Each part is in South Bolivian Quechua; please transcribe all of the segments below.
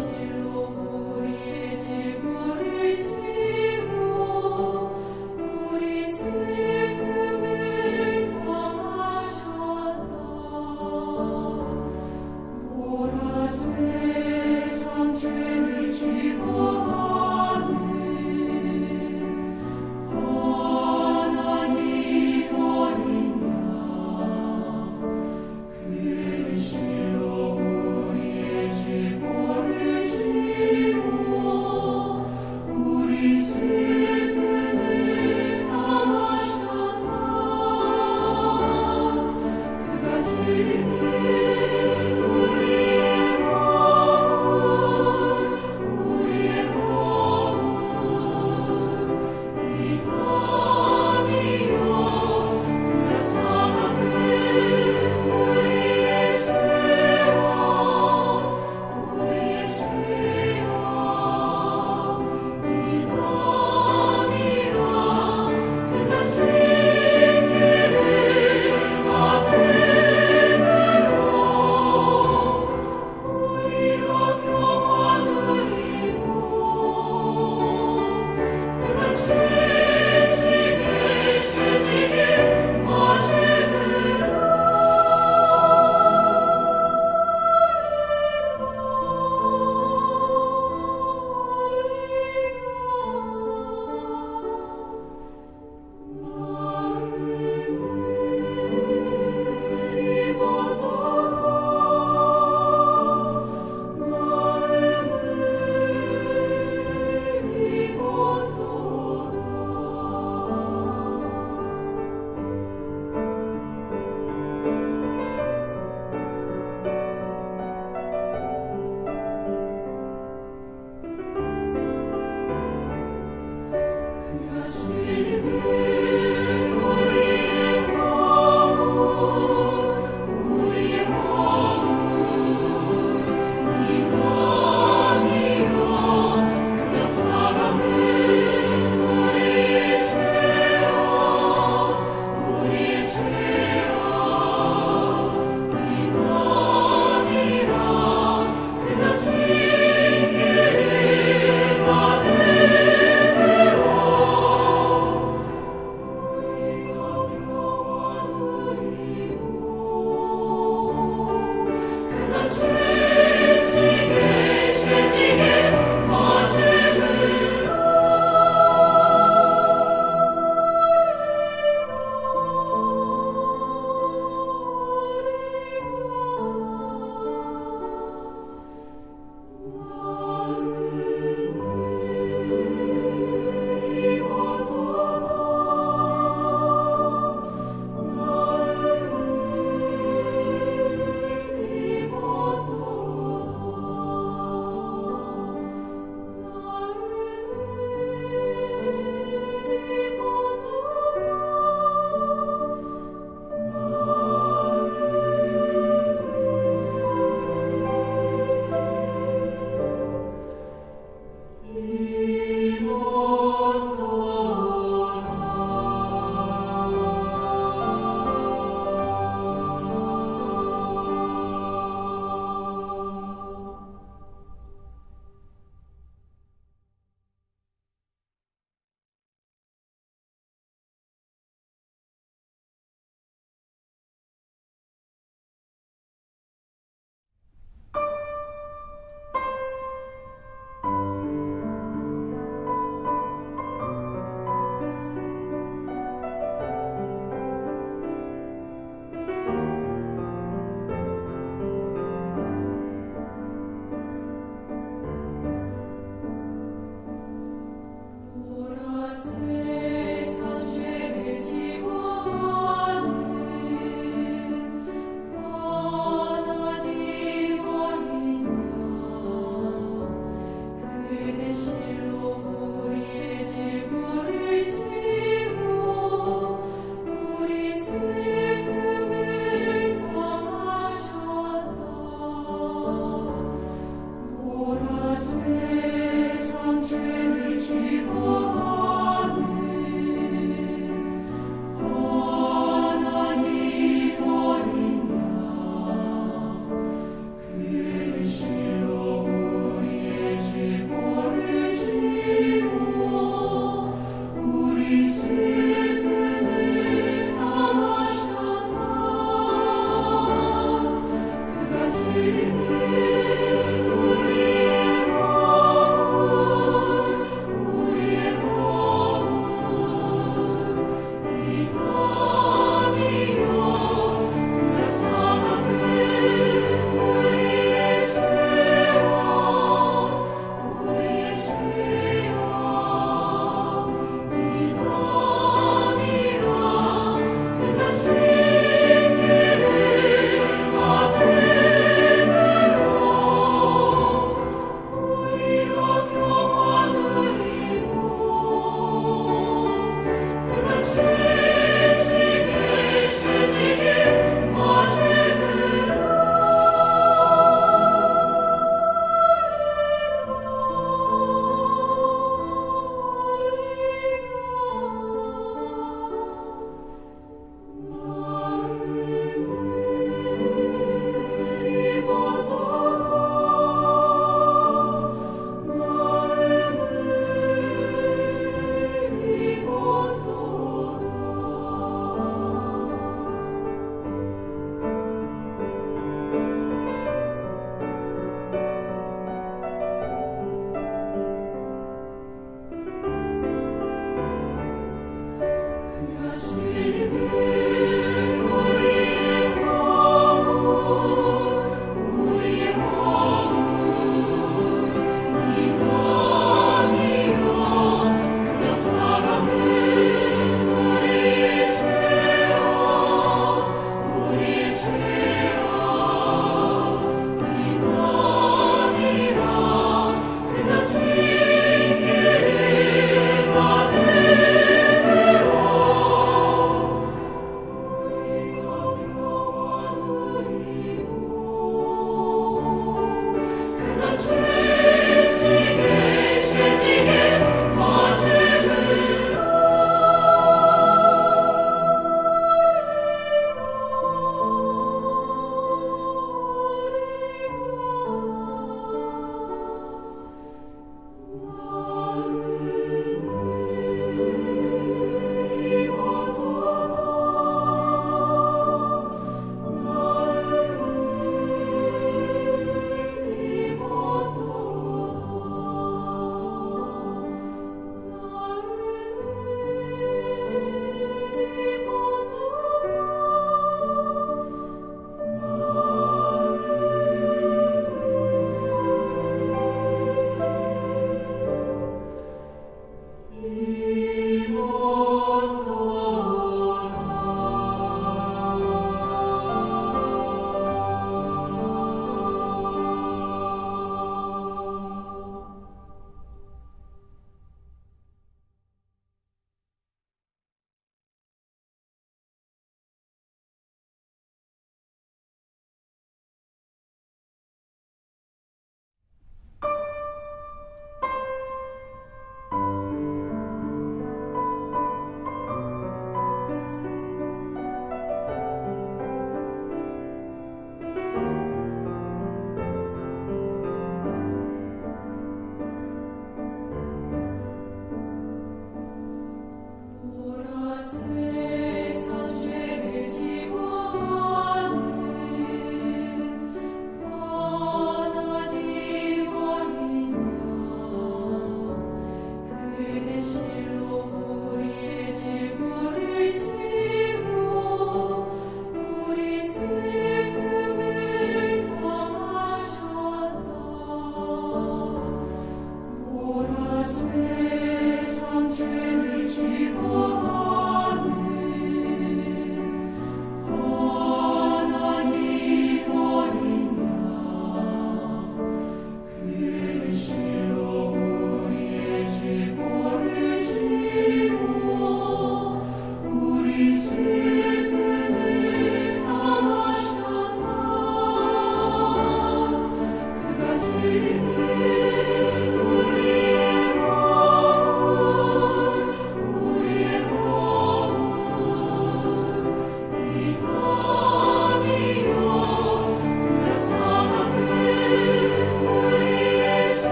실로 우리의 질고를 지고 우리 슬픔을 당하셨다. 보라 세상 죄를 지고 가는 하나님 어린 양, 그 실로 우리의 질고를 지고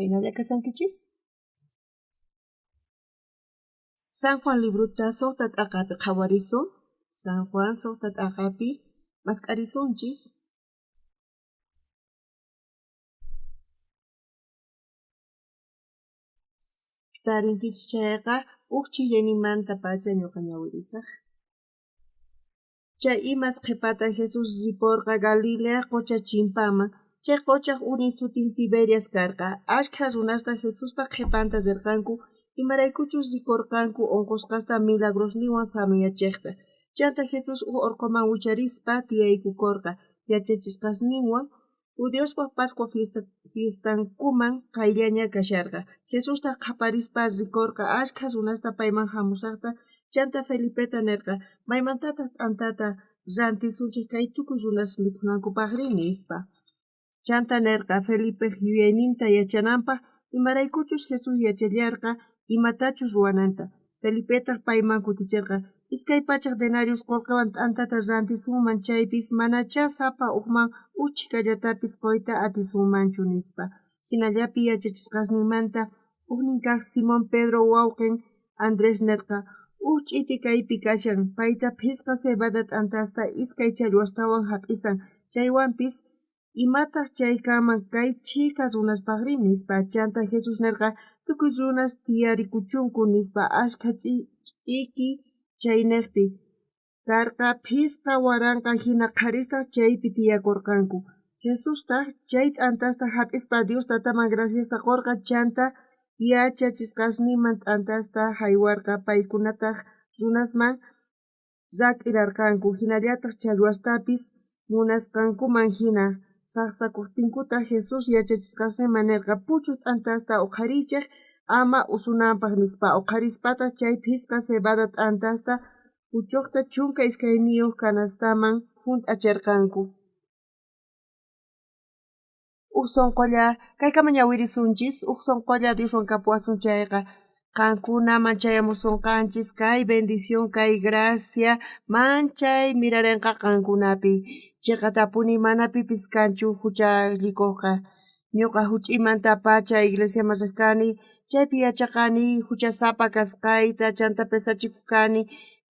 Imaynalla kasankichis? San Juan librota suqta t'aqapi qhawarisun. San Juan suqta t'aqapi mask'arisunchis. Tarinkichis chayqa uj chillayninmantapacha ñuqa ñawirisaq. Chay imas qhipata Jesús riporqa Galilea qocha chimpaman. Chay qochaj ujnin sutin Tiberias karqa. Ashkha runastaj Jesuspa qhipanta rerqanku, imaraykuchus rikorqanku onqosqasta milagrosninwan sanoyachejta. Chanta Jesús uj orqoman wicharispa tiyaykukorqa yachachisqasninwan. Judiospa Pascua fiestankuman qayllaña kasharqa. Jesustaj qhaparispa rikorqa ashkha runasta payman jamushajta. Chanta Felipeta nerqa: Maymantataj t'antata rantisunchej kay tukuy runas mikhunankupajri? Nispa. Chanta nerqa Felipej yuyayninta yachananpaj, imaraykuchus Jesús yachallarqa imatachus ruwananta. Felipetaj payman kuticherqa: 200 denarios qolqewan t'antata rantisunman chaypis, manachá sapa ujman uj chhikallatapis qoyta atisunmanchu, nispa. Jinallapi yachachisqasninmanta ujnin kaj Simón Pedro wawqen Andrés nerqa: Uj ch'iti kaypi kashan, payta phisqa cebada t'antasta iskay challwastawan jap'isan. Chaywanpis, imataj chay kanman kay chhika runaspajri? Nispa. Chanta Jesús nerqa: Tukuy runas tiyarikuchunku, nispa. Ashkha ch'iki chaynejpi karqa, 5000 jina qharistaj chaypi tiyakorqanku. Jesustaj chay t'antasta jap'ispa Dios Tataman graciasta qorqa, chanta yachachisqasninman t'antasta jaywarqa, paykunataj runasman rak'irarqanku. Jinallataj challwastapis munasqankuman jina. Sajsakojtinkutaj Jesús yachachisqasninman nerqa: Puchoj t'antasta oqhariychej ama usunanpaj, nispa. Oqharispataj chay phisqa cebada t'antasta puchojta 12 canastaman junt'acherqanku. Uj sonqolla kaykama ñawirisunchis, uj sonqolla Dioswan kapuwasun chayqa, qankunaman chayamusonqanchis kay bendición, kay gracia manchay mirarenqa qankunapi. Cheqatapuni mana pipis kanchu juchallikojqa. Ñuqa juch'imantapacha iglesiaman rej kani, chaypi yachaqani juchasapa kasqayta, chanta pesachikoj kani,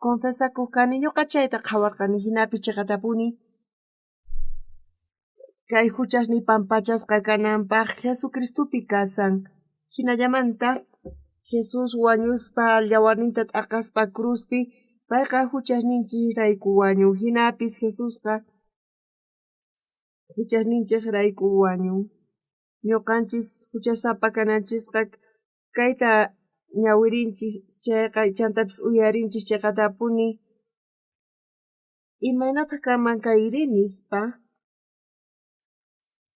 confesakoj kani, ñuqa chayta qhawarqani, jinapi cheqatapuni kay juchasniy pampachasqa kananpaj Jesucristopi kasan. Jinallamanta Jesús wañuspa yawarninta t'aqaspa cruzpi, payqa juchasninchejrayku wañun. Jinapis Jesusqa juchasninchejrayku wañun. Ñuqanchis juchasapa kananchisqa kayta ñawirinchis chayqa, chantapis uyarinchis cheqatapuni. Imaynataj kanman kayri? Nispa.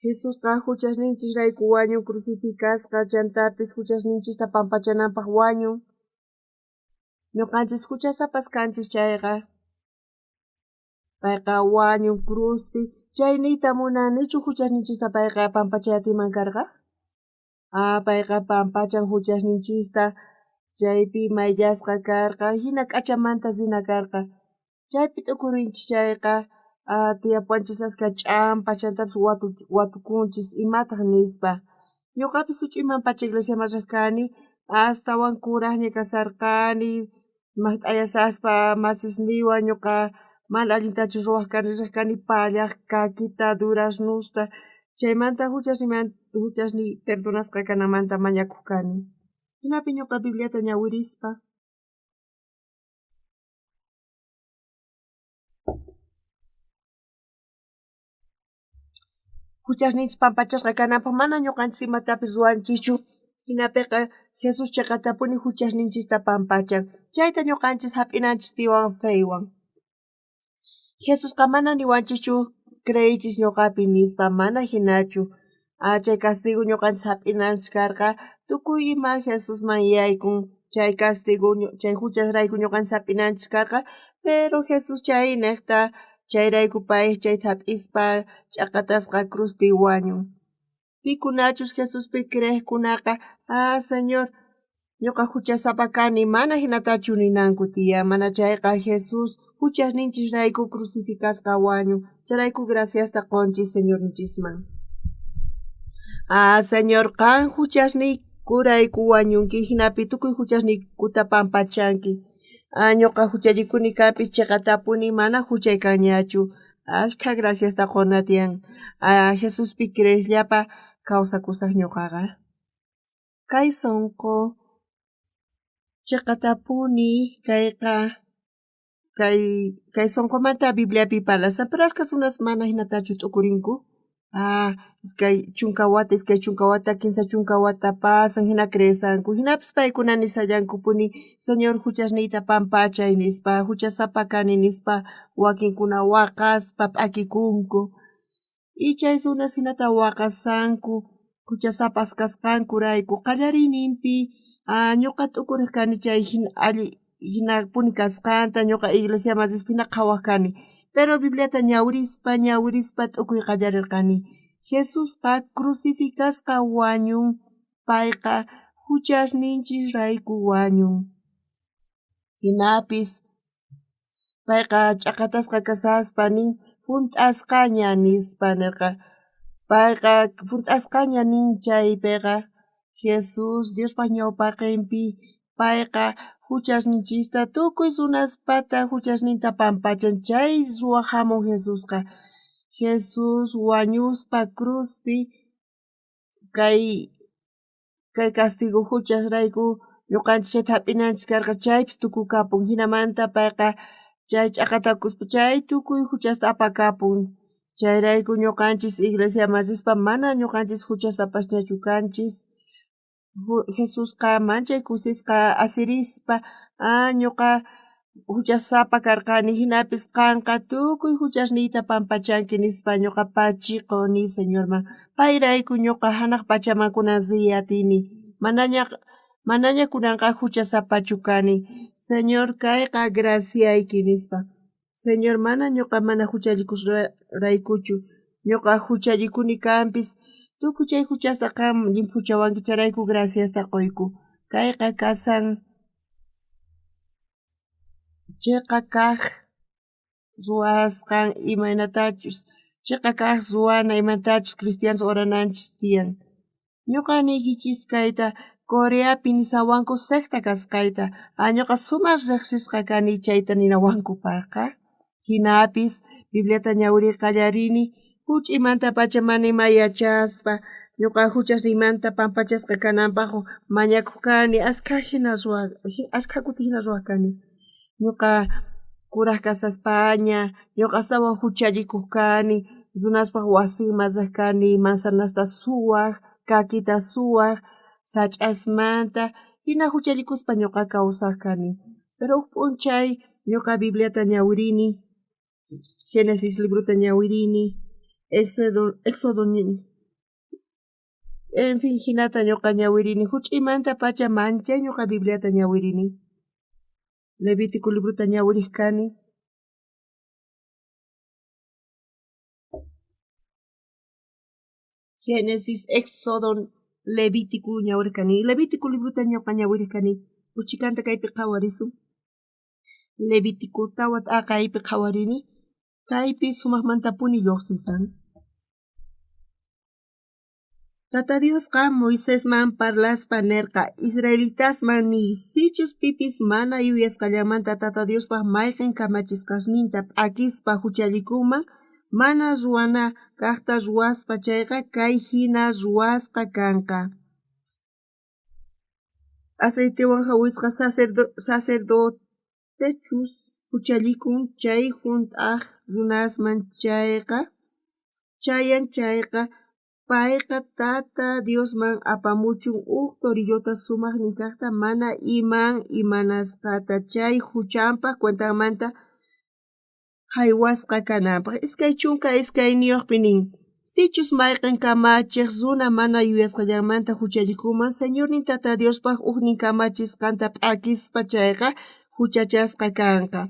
Jesusqa juchasninchejrayku wañun crucificasqa, chantapis juchasninchista pampachananpaj wañun. Ñuqanchis juchasapas kanchis chayqa, payqa wañun cruzpi. Chay niyta munanichu juchasninchista payqa pampachay atiman karqa? Ah, payqa pampachan juchasninchista, chaypi mayllasqa karqa, jina k'achamanta rina karqa. Chaypi t'ukurinchis chayqa, tiyapuwanchis aska ch'ampa, chantapis watukunchis imataj nispa. Ñuqapis juch'uymanpacha iglesiaman rej kani, astawan kurajña kasarqani, majt'ayasaspa masisniywan ñuqa mana allintachu ruwaj kani, rej kani pallaj kakita, duraznusta, chaymanta juchasniy perdonasqa kananmanta mañakoj kani. Jinapi ñuqa Bibliata ñawirispa juchasninchis pampachasqa kananpaj mana ñuqanchis imatapis ruwanchischu. Jinapiqa Jesús cheqatapuni juchasninchista pampachan. Chayta ñuqanchis jap'inanchis tiwan feywan. Jesusqa mana niwanchischu creeychis ñuqapi nispa, mana jinachu. Chay castigo ñuqanchis jap'inanchis karqa, tukuy ima Jesusman yaykun. Chay castigo, chay juchasrayku ñuqanchis jap'inanchis karqa, pero Jesús chay nejta, chayrayku pay chayta jap'ispa ch'aqatasqa cruzpi wañun. Pikunachus Jesuspi creejkunaqa, ah, Señor, ñuqa juchasapa kani, mana jinatachu ninanku tiyan, mana chayqa Jesús juchasninchisrayku crucificasqa wañun. Chayrayku graciasta qonchis Señorninchisman. Ah, Señor, qan juchasniykurayku wañunki, jinapi tukuy juchasniykuta pampachanki. Ah, ñuqa juchallikuni kanpis cheqatapuni mana juchay kanñachu. Ashkha graciasta qona tiyan. Ah, Jesuspi creesllapa kawsakusaj ñuqaqa. Kay sonqo cheqatapuni kayqa kay sonqomanta Bibliapi parlasan, pero ashkha runas mana jinatachu t'ukurinku. Ah, 20 wata, 20 wata, 30 wata pasan, jina creesanku. Jinapis paykuna nisallankupuni, Señor juchasniyta pampachay nispa, juchasapa kani nispa, wakinkuna waqaspa p'akikunku. Y chay runas jinata waqasanku, juchasapas kasqankurayku. Qallariyninpi ñuqa t'ukurej kani chay jina alli jinapuni kasqanta, ñuqa iglesiaman rispa jina qhawaj kani. Pero Bibliata ñawirispa ñawirispa t'ukuy qallarerqani. Jesusqa crucificasqa wañun, payqa juchasninchisrayku wañun. Jinapis payqa ch'aqatasqa kasaspa nin junt'asqaña nispa nerqa. Payqa junt'asqaña nin chaypeqa Jesús Diospaj ñawpaqenpi payqa juchasninchista tukuy runaspata juchasninta pampachan. Chay ruwaj jamun Jesusqa. Jesús wañuspa cruzpi kay castigo juchasrayku ñuqanchis chayta jap'inanchis karqa chaypis tukukapun. Jinamanta payqa chay ch'aqatakuspa chay tukuy juchasta apakapun. Chayrayku ñuqanchis iglesiaman rispa mana ñuqanchis juchasapasñachu kanchis. Jesusqa manchay kusisqa asirispa, ah, ñuqa juchasapa karqani, jinapis qanqa tukuy juchasniyta pampachanki nispa ñuqa pachiqoni Señorman. Payrayku ñuqa janaj pachaman kunan riy atini. Manaña kunanqa juchasapachu kani. Señor, kayqa graciayki nispa. Señor, mana ñuqa mana juchallikusraykuchu. Ñuqa juchallikuni kanpis, tukuy chay juchasta qan llimphuchawanki, chayrayku graciasta qoyku. Kayqa kasan cheqa kaj ruwasqan imaynatachus, cheqa kaj ruwana imaynatachus cristianos orananchis tiyan. Ñuqa niykichis kayta Coreapi nisawanku secta kasqayta. Ñuqa sumaj riqsisqa kani chayta ninawankupajqa. Jinapis Bibliata ñawiriy qallarini juch'imantapacha mana ima yachaspa ñuqa juchasniymanta pampachasqa kananpaj mañakuj kani, ashkha kuti jina ruwaj kani. Ñuqa kuraj kasaspaña ñuqa astawan juchallikuj kani, runaspaj wasinman rej kani, manzanasta suwaj, kakita suwaj, sach'asmanta, jina juchallikuspa ñuqa kawsaj kani. Pero uj p'unchay ñuqa Bibliata ñawirini, Génesis librota ñawirini, Éxodo, en fin, jinata ñuqa ñawirini, juch'imantapacha manchay ñuqa Bibliata ñawirini. Levítico librota ñawirij kani. Génesis, Éxodo, Levítico ñawirij kani. Levítico librota ñuqa ñawirij kani. Uchikanta kaypi qhawarisun. Levítico tawa t'aqaypi qhawarini. Kaypi sumajmantapuni lluqsisan. Tata Diosqa Moisesman parlaspa nerqa, israelitasman niy, sichus pipis mana yuyasqallamanta Tata Diospaj mayqen kamachisqasninta p'akispa juchallikunman, mana ruwana kajta ruwaspa chayqa kay jina ruwasqa kanqa. Aceitewan jawisqa sacerdotechus juchallikun chay junt'aj runasman chayqa chayan chayqa payqa Tata Diosman apamuchun uj torillota sumajnin kajta mana iman imanasqata chay juchanpaj cuentanmanta jaywasqa kananpaj. 22 nin, sichus mayqen kamachej runa mana yuyasqallanmanta juchallikunman, Señornin Tata Diospaj ujnin kamachisqanta p'akispa chayqa juchachasqa kanqa.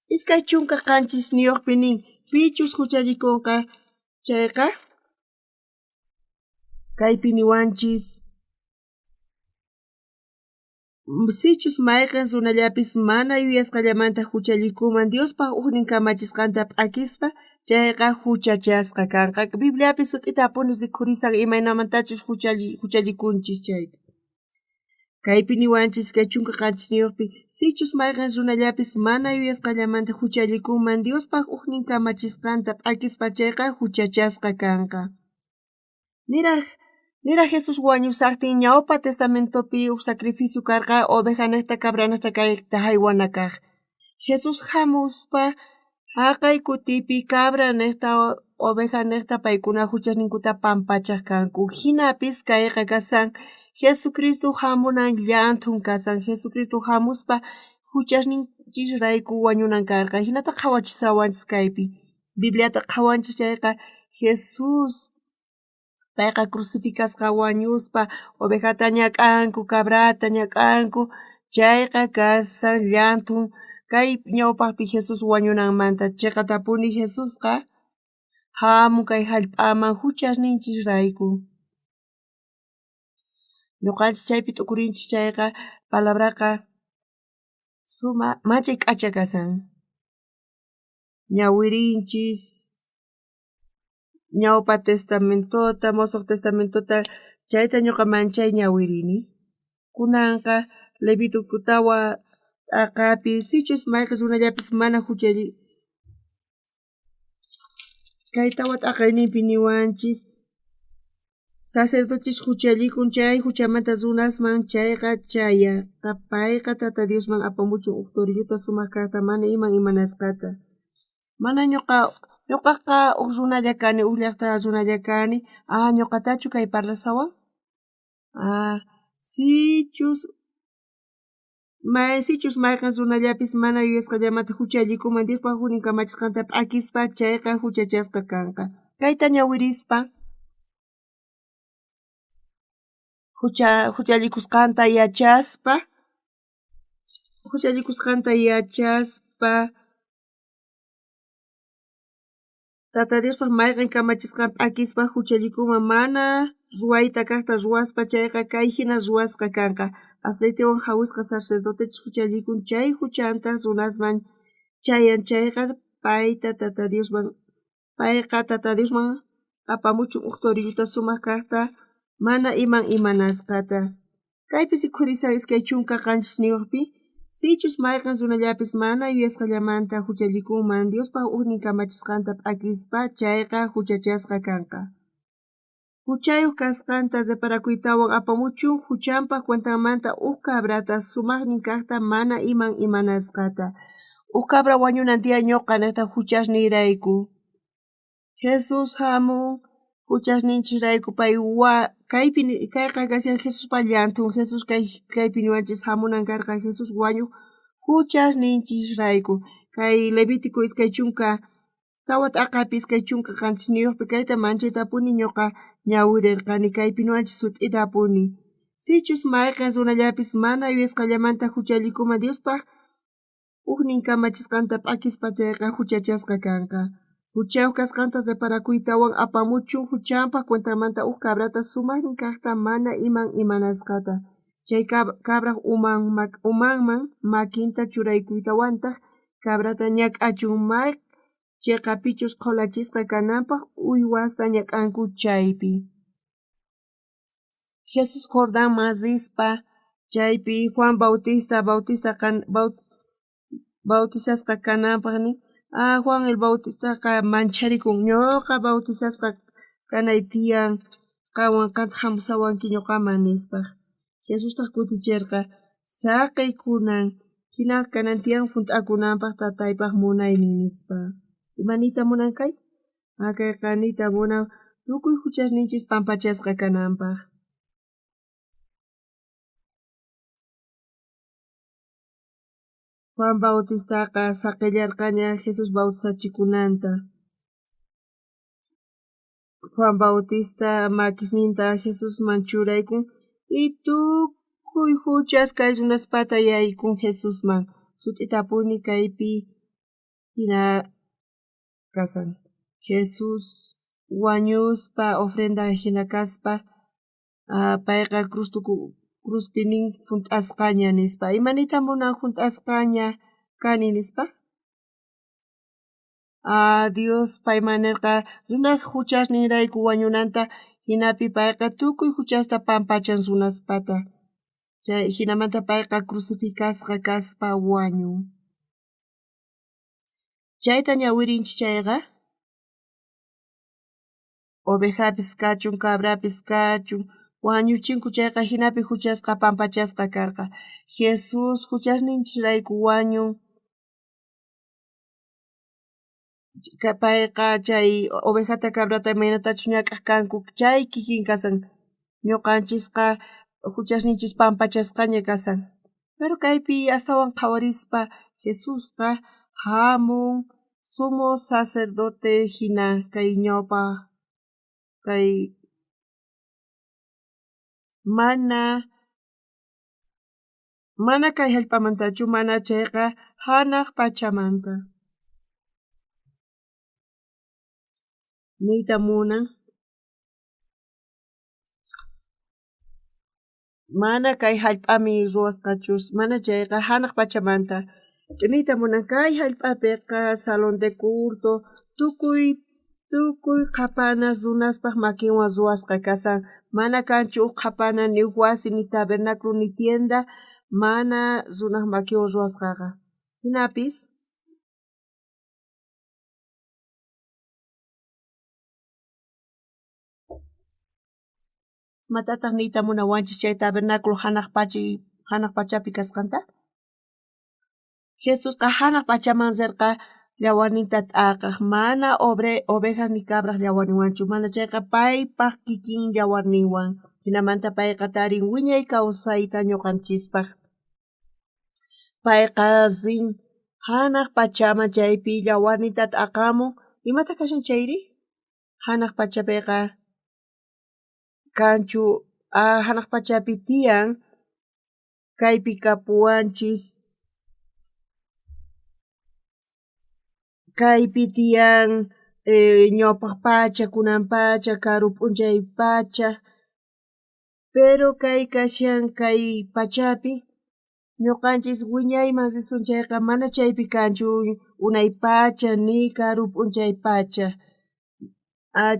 27 nin, pichus juchallikunqa chayqa kaypi niwanchis Sichus mayqen runallapis mana yuyasqallamanta juchallikuman Diospa ujnin kamachisqanta p'akispa, chayqa juchachasqa kanqa. Bibliapi sut'itapuni rikhurisan imaynamantachus juchallikunchis chayta. Kaypi niwanchis kay 17uyojpi, sichus mayqen runallapis mana yuyasqallamanta juchallikunman Diospa ujnin kamachisqanta p'akispa, chayqa juchachasqa kanqa. Niraj Jesús wañusajtin ñawpa testamentopi uj sacrificio karqa ovejanejta cabranejta kayta jaywana kaj. Jesús jamuspa jaqay kutipi cabranejta ovejanejta paykuna juchasninkuta pampachaj kanku. Jinapis kayqa kasan Jesucristo jamunan llanthun kasan. Jesucristo jamuspa juchasninchisrayku wañunan karqa. Jinata qhawachisawanchis kaypi. Bibliata qhawanchis chayqa Jesús payqa crucificasqa wañuspa ovejata ñak'anku, cabrata ñak'anku, chayqa kasan llanthun kay ñawpajpi Jesús wañunanmanta. Cheqatapuni Jesusqa jamun kay jallp'aman juchasninchisrayku. Ñuqanchis chaypi t'ukurinchis chayqa palabraqa suma manchay k'acha kasan. Ñawirinchis ñawpa testamentota, mosoj testamentota, chayta ñuqa manchay ñawirini. Kunanqa Levítico 4 t'aqapi sichus mayqen runallapis mana juchalli kay 4 t'aqayninpi niwanchis sacerdotes juchallikun chay juchamanta runasman chayqa chayaqa payqa Tata Diosman apamuchun uj torillota sumaj kajta mana iman imanasqata. Mana ñuqaqa uj runalla kani, uj llajta runalla kani. Ah, ñuqatachu kay parlasawan? Ah, sichus mayqen runallapis mana yuyasqallamanta juchallikuman Diospa ujnin kamachisqanta p'akispa, chayqa juchachasqa kanqa. Kayta ñawirispa juchallikusqanta yachaspa Tata Diospaj mayqen kamachisqan p'akispa juchallikuman mana ruwayta kajta ruwaspa chayqa kay jina ruwasqa kanqa. Aceitewan jawisqa sacerdotechus juchallikun chay juchanta runasman chayan chayqa payta Tata Diosman payqa Tata Diosman apamuchun uj torillota sumaj kajta mana iman imanasqata. Kaypi rikhurisan 27uyojpi sichus mayqen runallapis mana yuyasqallamanta juchallikunman Diospa ujnin kamachisqanta p'akispa, chayqa juchachasqa kanqa. Juchayoj kasqanta reparakuytawan apamuchun juchanpaj cuentanmanta uj cabrata sumajnin kajta mana iman imanasqata. Uj cabra wañunan tiyan ñuqanejta juchasniyrayku. Jesús jamun juchasninchisrayku pay kaypi kayqa kashan Jesuspa llanthun. Jesús kaypi niwanchis jamunan karqa Jesús wañuj juchasninchisrayku. Kay Levítico 24 t'aqapi 27uyojpi kayta manchaytapuni ñuqa ñawirerqani kaypi niwanchis sut'itapuni. Sichus mayqen runallapis mana yuyasqallamanta juchallikuman Diospaj ujnin kamachisqanta p'akispa, chayqa juchachasqa kanqa. Juchayoj kasqanta reparakuytawan apamuchun juchanpaj cuentanmanta uj cabrata sumajnin kajta mana iman imanasqata. Chay cabraj umanman makinta churaykuytawantaj cabrata ñak'achun may cheqapichus qholachisqa kananpaj uywasta ñak'anku chaypi. Jesús Jordanman rispa chaypi Juan Bautista bautizasqa kananpaj nin. Ah, Juan el Bautistaqa mancharikun ñuqa bautizasqa kanay tiyan qanwan qanta jamusawanki ñuqaman nispa. Jesustaj kuticherqa saqey kunan jina kanan tiyan junt'akunanpaj tataypaj munaynin nispa. Ima niyta munan kay? Ah, kayqa niyta munan tukuy juchasninchis pampachasqa kananpaj. Juan Bautistaqa saqellarqaña Jesús bautizachikunanta. Juan Bautista makisninta Jesusman churaykun y tukuy juchas kay runaspata yaykun Jesusman. Sut'itapuni kaypi jina kasan. Jesús wañuspa ofrenda jina kaspa payqa Cruzpi nin junt'asqaña nispa. Imanita munan junt'asqaña kani nispa? Dios payman nerqa runas juchasninrayku wañunanta, jinapi payqa tukuy juchasta pampachan runaspata. Chay jinamanta payqa crucificasqa kaspa wañun. Chayta ñawirinchik chayqa ovejapis kachun, cabrapis kachun, wañuchinku chayqa jinapi juchasqa pampachasqa karqa. Jesús juchasninchikrayku wañun. Payqa chay ovejata cabrata imaynatachus ñak'aj kanku chay kikin kasan. Ñuqanchisqa juchasninchis pampachasqaña kasan. Pero kaypi astawan qhawarispa Jesusqa jamun sumo sacerdote jina kay ñawpa kay mana kay jallp'amantachu, mana chayqa janaj pachamanta. Niyta munan mana kay jallp'ami ruwasqachus, mana chayqa janaj pachamanta. Niyta munan kay jallp'apiqa salón de culto tukuy qhapanas runaspaj makinwan ruwasqa kasan. Mana kanchu uj qhapana ni uj wasi ni tabernáculo ni tienda mana runaj makinwan ruwasqaqa. Jinapis Imatataj niyta munawanchis chay tabernáculo janaj pachapi kasqanta? Jesusqa janaj pachaman rerqa llawarninta t'aqaj, mana ovejas ni cabraj llawarninwanchu, mana chayqa paypaj kikin llawarninwan. Jinamanta payqa tarin wiñay kawsayta ñuqanchispaj. Payqa rin janaj pachaman chaypi llawarninta t'aqamun. Imata kashan chayri? Janaj pachapiqa kanchu, janaj pachapi tiyan, kaypi kapuwanchis, kaypi tiyan ñawpaj pacha, kunan pacha, karu p'unchay pacha, pero kay kashan kay pachapi ñuqanchis wiñayman risun chayqa mana chaypi kanchu unay pacha ni karu p'unchay pacha.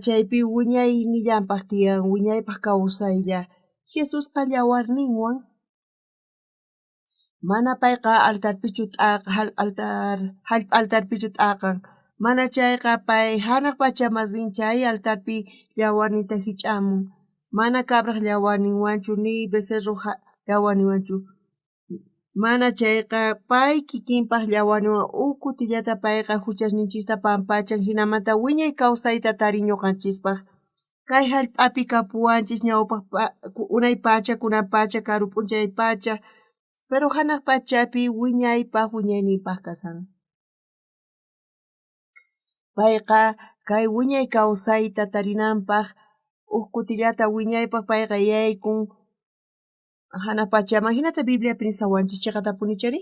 Chaypi wiñaynillanpaj tiyan, wiñaypaj kawsaylla. Jesusqa llawarninwan mana payqa altarpichu jallp'a altarpichu t'aqan, mana chayqa pay janaj pachaman rin chay altarpi llawarninta jich'amun, mana cabraj llawarninwanchu ni becerroj llawarninwanchu, mana chayqa pay kikinpaj llawarninwan uj kutillata payqa juchasninchista pampachan, jinamanta wiñay kawsayta tarin ñuqanchispaj. Kay jallp'api kapuwanchis ñawpaj unay pacha, kunan pacha, karu p'unchay pacha, pero janaj pachapi wiñaypaj wiñayninpaj kasan. Payqa kay wiñay kawsayta tarinanpaj uj kutillata wiñaypaj payqa yaykun janaj pachaman. Jinata Bibliapi nisawanchis chiqatapuni chari?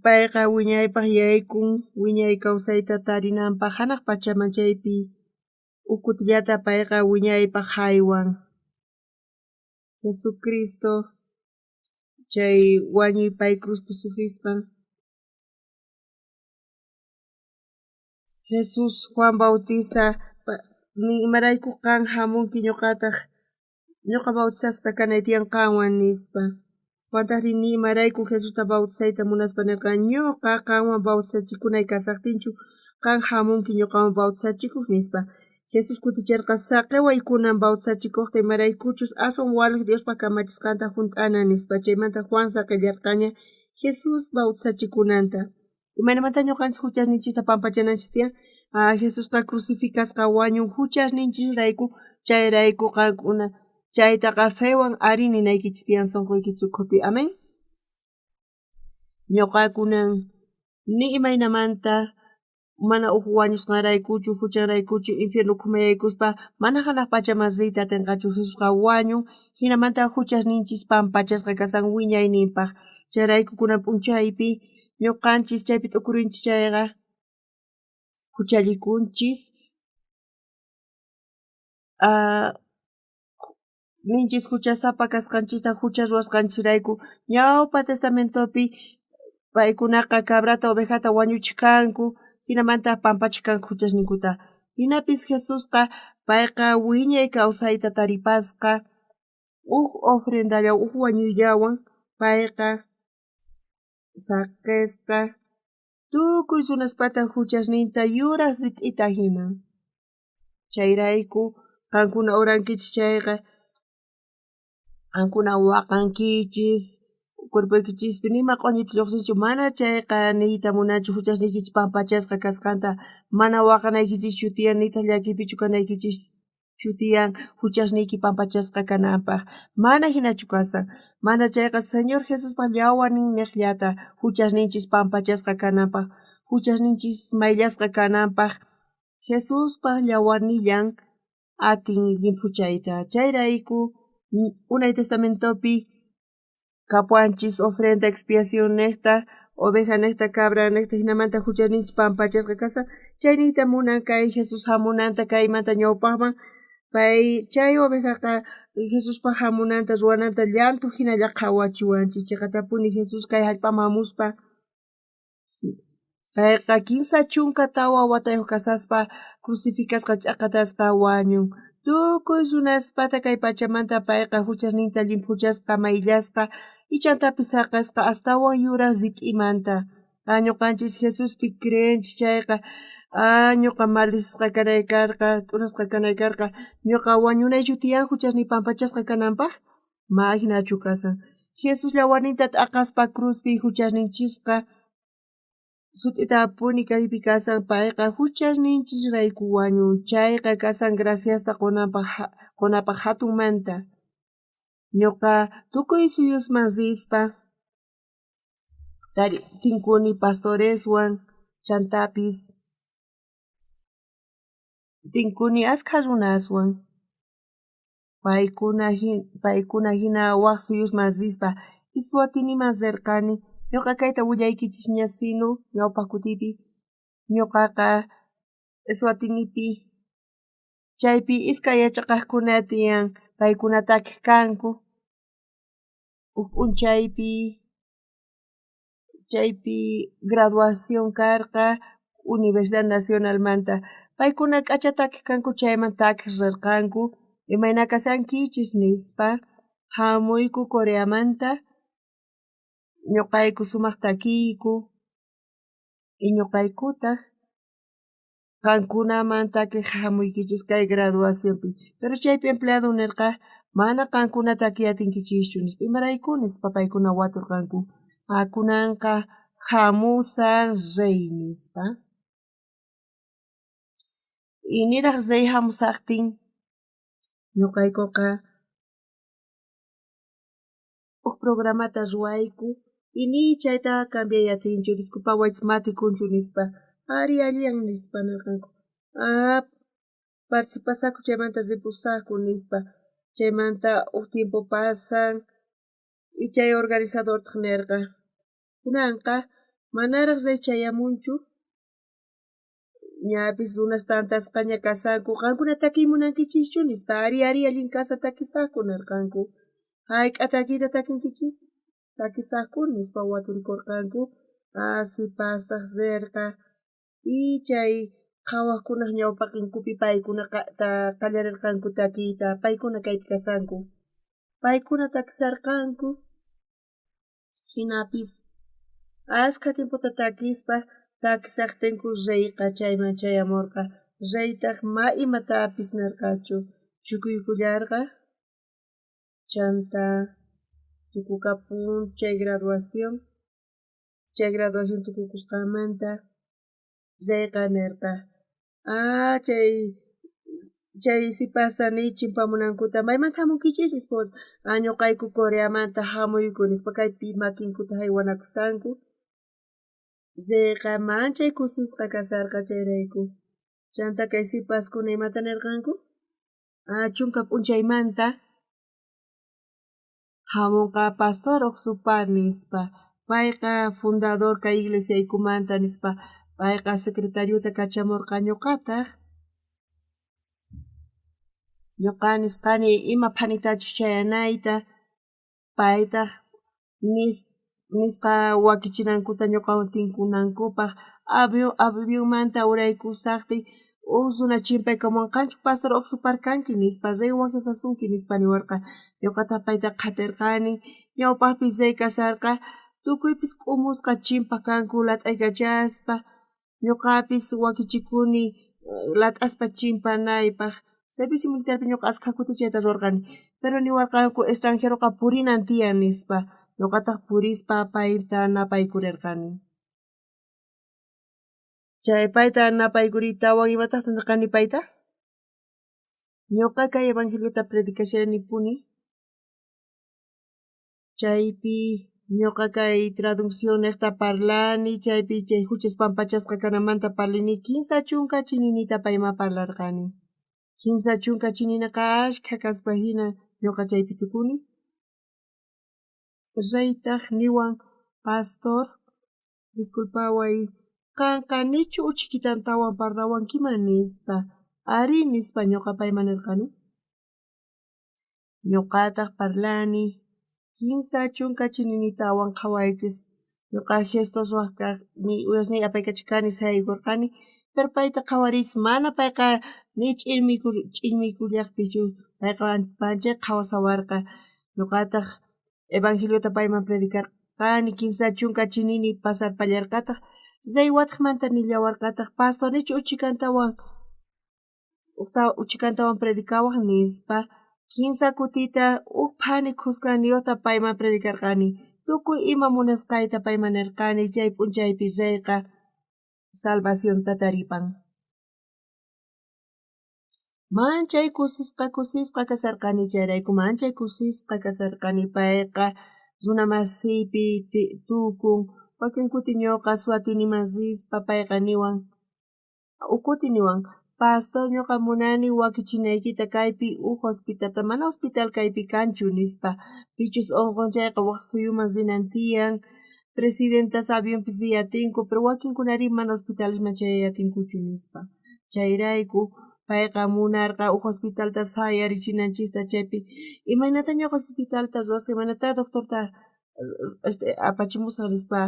Payqa wiñaypaj yaykun wiñay kawsayta tarinanpaj janaj pachaman chaypi uj kutillata payqa wiñaypaj jaywan. Jesucristo chay wañuy pay cruzpi sufrisqan. Jesús Juan Bautista ni imarayku qan jamunki ñuqataj ñuqa bautizasqa kanay tiyan qanwan nispa. Juantajri ni imarayku Jesusta bautizayta munaspa nerqa ñuqa qanwan bautizachikunay kasajtinchu qan jamunki ñuqawan bautizachikuj nispa. Jesús kuticherqa saqeway kunan bautizachikojta imaraykuchus aswan walej Diospaj kamachisqanta junt'ana nispa. Chaymanta Juan saqellarqaña Jesús bautizachikunanta. Imaynamanta ñuqanchis juchasninchista pampachananchis tiyan? Jesusqa crucificasqa wañun juchasninchisrayku, chayrayku qankuna chaytaqa fewan ari ninaykichis tiyan sunquykichis ukhupi. Amén. Ñuqa kunan ni imaynamanta Mana uj wañusqanraykuchu, juchanraykuchu infierno ukhuman yaykuspa mana janaj pachaman riyta atenqachu. Jesusqa wañun, jinamanta juchasninchis pampachasqa kasan wiñayninpaj. Chayrayku kunan p'unchaypi ñuqanchis chaypi t'ukurinchis chayqa juchallikunchis, ninchis juchasapa kasqanchista jucha ruwasqanchisrayku. Ñawpa testamentopi paykunaqa cabrata ovejata wañuchej kanku, jinamanta pampachej kanku juchasninkuta. Jinapis Jesusqa payqa wiñay kawsayta taripasqa uj ofrendallawan, uj wañuyllawan payqa saqesqa tukuy runaspata juchasninta yuraj rit'ita jina. Chayrayku qankuna orankichis chayqa qankuna waqankichis, cuerpoykichispi nima q'oñipis lluqsinchu, mana chayqa niyta munanchu juchasniykichis pampachasqa kasqanta, mana waqanaykichischu tiyan, nitaj llakiypichu kanaykichischu tiyan juchasniyki pampachasqa kananpaj. Mana jinachu kasan. Mana chayqa Señor Jesuspa yawarnin nejllata juchasninchis pampachasqa kananpaj, juchasninchis mayllasqa kananpaj, Jesuspa yawarnillan atin llimphuchayta. Chayrayku Unay Testamentopi kapuwanchis ofrenda expiación nejta, oveja nejta, cabra nejta, jinamanta juchasninchis pampachasqa kasan. Chay niyta munan kay Jesús jamunanta kaymanta ñawpajman, pay chay ovejaqa Jesuspa jamunanta ruwananta llantu jinalla qhawachiwanchis. Cheqatapuni Jesús kay jallp'aman jamuspa payqa 34 watayuq kasaspa crucificasqa ch'aqatasqa wañun. Tukuy runaspata kay pachamanta payqa juchasninta llimphuchasqa, mayllasqa, ichantapis saqesqa astawan yuraj rit'imanta. Ñuqanchis Jesuspi creenchis chayqa, ñuqa maldicisqa kanay karqa, t'unasqa kanay karqa, ñuqa wañunaychu tiyan juchasniy pampachasqa kananpaj? Ma jinachu kasan. Jesús yawarninta t'aqaspa cruzpi juchasninchisqa sut'itapuni kaypi kasan, payqa juchasninchisrayku wañun. Chayqa kasan graciasta qonapaj jatunmanta. Ñuqa tukuy suyusman rispa tinkuni pastoreswan, chantapis tinkuni askha runaswan. Paykuna jina waj suyusman rispa Eswatiniman rerqani. Ñuqa kayta willaykichisña sino ñawpaj kutipi ñuqaqa Eswatinipi chaypi iskay yachaqajkuna tiyan, paykuna takiq kanku. Uj p'unchaypi chaypi graduación karqa Universidad Nacionalmanta. Paykuna k'acha takiq kanku, chayman takiq rerqanku. Imayna kashankichis nispa, jamuyku Coreamanta, ñuqayku sumaq takiyku, y ñuqaykutaj qankunaman takiq jamuykichis kay graduacionpi. Pero chaypi empleado nerqa mana qankuna takiy atinkichischu nispa. Imarayku nispa paykuna waturqanku. Kunanqa jamusan rey nispa. Y niraj rey jamusajtin ñuqaykuqa uj programata ruwayku y ni chayta cambiay atinchu, disculpawaychis matikunchu nispa. Ari alliyan nispa nerqanku. Participasaqku chaymanta ripusaqku nispa. Chaymanta uj tiempo pasan y chay organizadortaj nerqa kunanqa manaraj rey chayamunchu, ñapis runas tantasqaña kasanku, qankuna takiy munankichischu nispa. Ari ari allin kasa takisaqku nerqanku. Jayk'a takiyta takinkichis? Takisaqku nispa waturikorqanku. Sipastaj rerqa y chay qhawajkunaj ñawpaqenkupi paykuna qallarerqanku takiyta, paykuna kaypi kasanku. Paykuna takisarqanku, jinapis askha tiempota takispa takisajtinku reyqa chayman chayamorqa. Reytaj ma imatapis nerqachu, chukuykullarqa. Chanta tukukapun chay graduación. Chay graduación tukukusqanmanta reyqa nerqa chay sipasta niy chimpamunankuta, maymanta jamunkichis nispa. Ñuqayku Coreamanta jamuyku nispa, kaypi makinkuta jaywanakusanku. Reyqa manchay kusisqa kasarqa chayrayku. Chanta kay sipaskuna imata nerqanku? 10 p'unchaymanta jamonqa pastor Ocsupar nispa. Payqa fundador kay iglesiaykumanta nispa. Payqa secretariota kachamorqa ñuqataq. Ñuqa nisqani ima phanitachus chayanayta, paytaq nisqa wakichinankuta ñuqawan tinkunankupaq. Avionmanta uraykusajtiy uj runa chimpaykamuwan, qanchu pastor Ocsupar kanki nispa, rey wajyasasunki nispa niwarqa. Ñuqataq payta qhaterqani, ñawpajpi rey kasarqa, tukuypis k'umusqa chimpaj kanku lat'aykachaspa, ñuqapis wakichikuni lat'aspa chimpanaypaj. Servicio militarpi ñuqa askha kuti chayta ruwarqani, pero niwarqanku extranjeroqa purinan tiyan nispa, ñuqataq purispa payta napaykurerqani. Chay payta napaykuriytawan imataqta nerqani payta? Ñuqa kay evangeliota predicashanipuni. Chaypi ñuqa kay traduccionnejta parlani, chaypi chay juchas pampachasqa kanamanta parlani, 30 chininita payman parlarqani. 30 chininaqa ashkha kaspa hina ñuqa chaypi tukuni. Reytaj niwan, pastor, disculpaway, qanqa nichu uchikitantawan parlawankiman nispa. Arí nispa ñuqa payman nerqani. Ñuqataq parlani 30 chininitawan qhawaychis. Ñuqa gestos ruwaj kani, uyasniy apaykachakani sayaykorqani, pero payta qhawariychis, mana payqa ni ch'irmiykullajpischu, payqa manchay qhawasawarqa. Ñuqataq evangeliota payman predicarqani, 30 chinini pasarpallarqataq. Rey watejmanta nillawarqataq, pastor nichu uchikantawan predicawaj nispa. 3 kutita uj phani khuskaniyojta payman predicarqani. Tukuy ima munasqayta payman nerqani, chay p'unchaypi reyqa salvacionta taripan. Manchay kusisqa kusisqa kasarqani chayrayku, manchay kusisqa kasarqani. Payqa runa masiypi tukun. Wakin kuti ñuqa suatiniman rispa payqa niwan, uj kuti niwan, pastor ñuqa munani wakichinaykita kaypi uj hospitalta, mana hospital kaypi kanchu nispa, pichus unqun chayqa waj suyuman rinan tiyan, presidentas avionpi riy atinku, pero wakinkunari mana hospitalesman chayay atinkuchu nispa. Chayrayku payqa munarqa uj hospitalta sayarichinanchista chaypi, imaynata ñuqa hospitalta ruwasaj, imaynata doctorta apachimusaj nispa.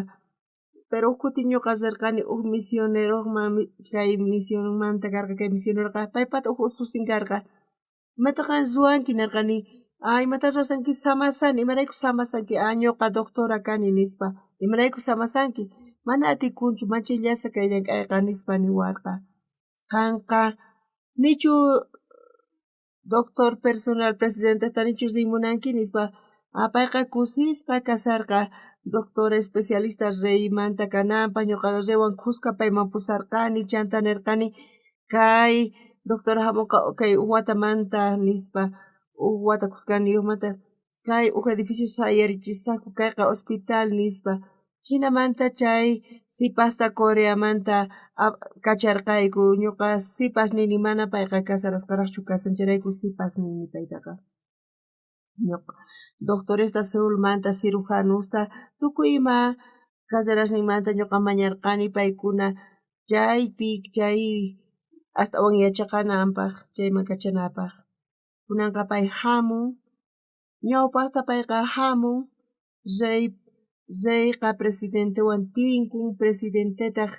Pero uj kuti ñuqa rerqani uj misionerojman, kay misionmanta karqa, kay misioneroqa paypata uj ususin karqa. Imata qan ruwanki nerqani, imata ruwasanki samasani, imarayku samasanki, ñuqa doctora kani nispa, imarayku samasanki, mana atikunchu, manchay llasa kay llank'ayqa nispa niwarqa. Qanqa nichu doctor personal presidenteta nichu riy munanki nispa. Payqa kusisqa kasarqa doctor especialista reymanta kananpaj, ñuqa reywan khuska payman pusarqani, chanta nerqani kay doctora jamonqa kay uj watamanta nispa, uj wata khuskaniyojmanta kay uj edificio sayarichisajku, kayqa hospital nispa. Chinamanta chay sipasta Coreamanta kacharqayku, ñuqa sipas nini, mana payqa casarasqarajchu kasan, chayrayku sipas nini paytaqa. Doctoresta Seulmanta, cirujanusta, tukuy ima carrerasninmanta ñuqa mañarqani paykuna chaypi chay astawan yachaqananpaj, chayman kachanapaj. Kunanqa pay jamun, ñawpajta payqa jamun, reyqa presidentewan tinkun, presidentetaj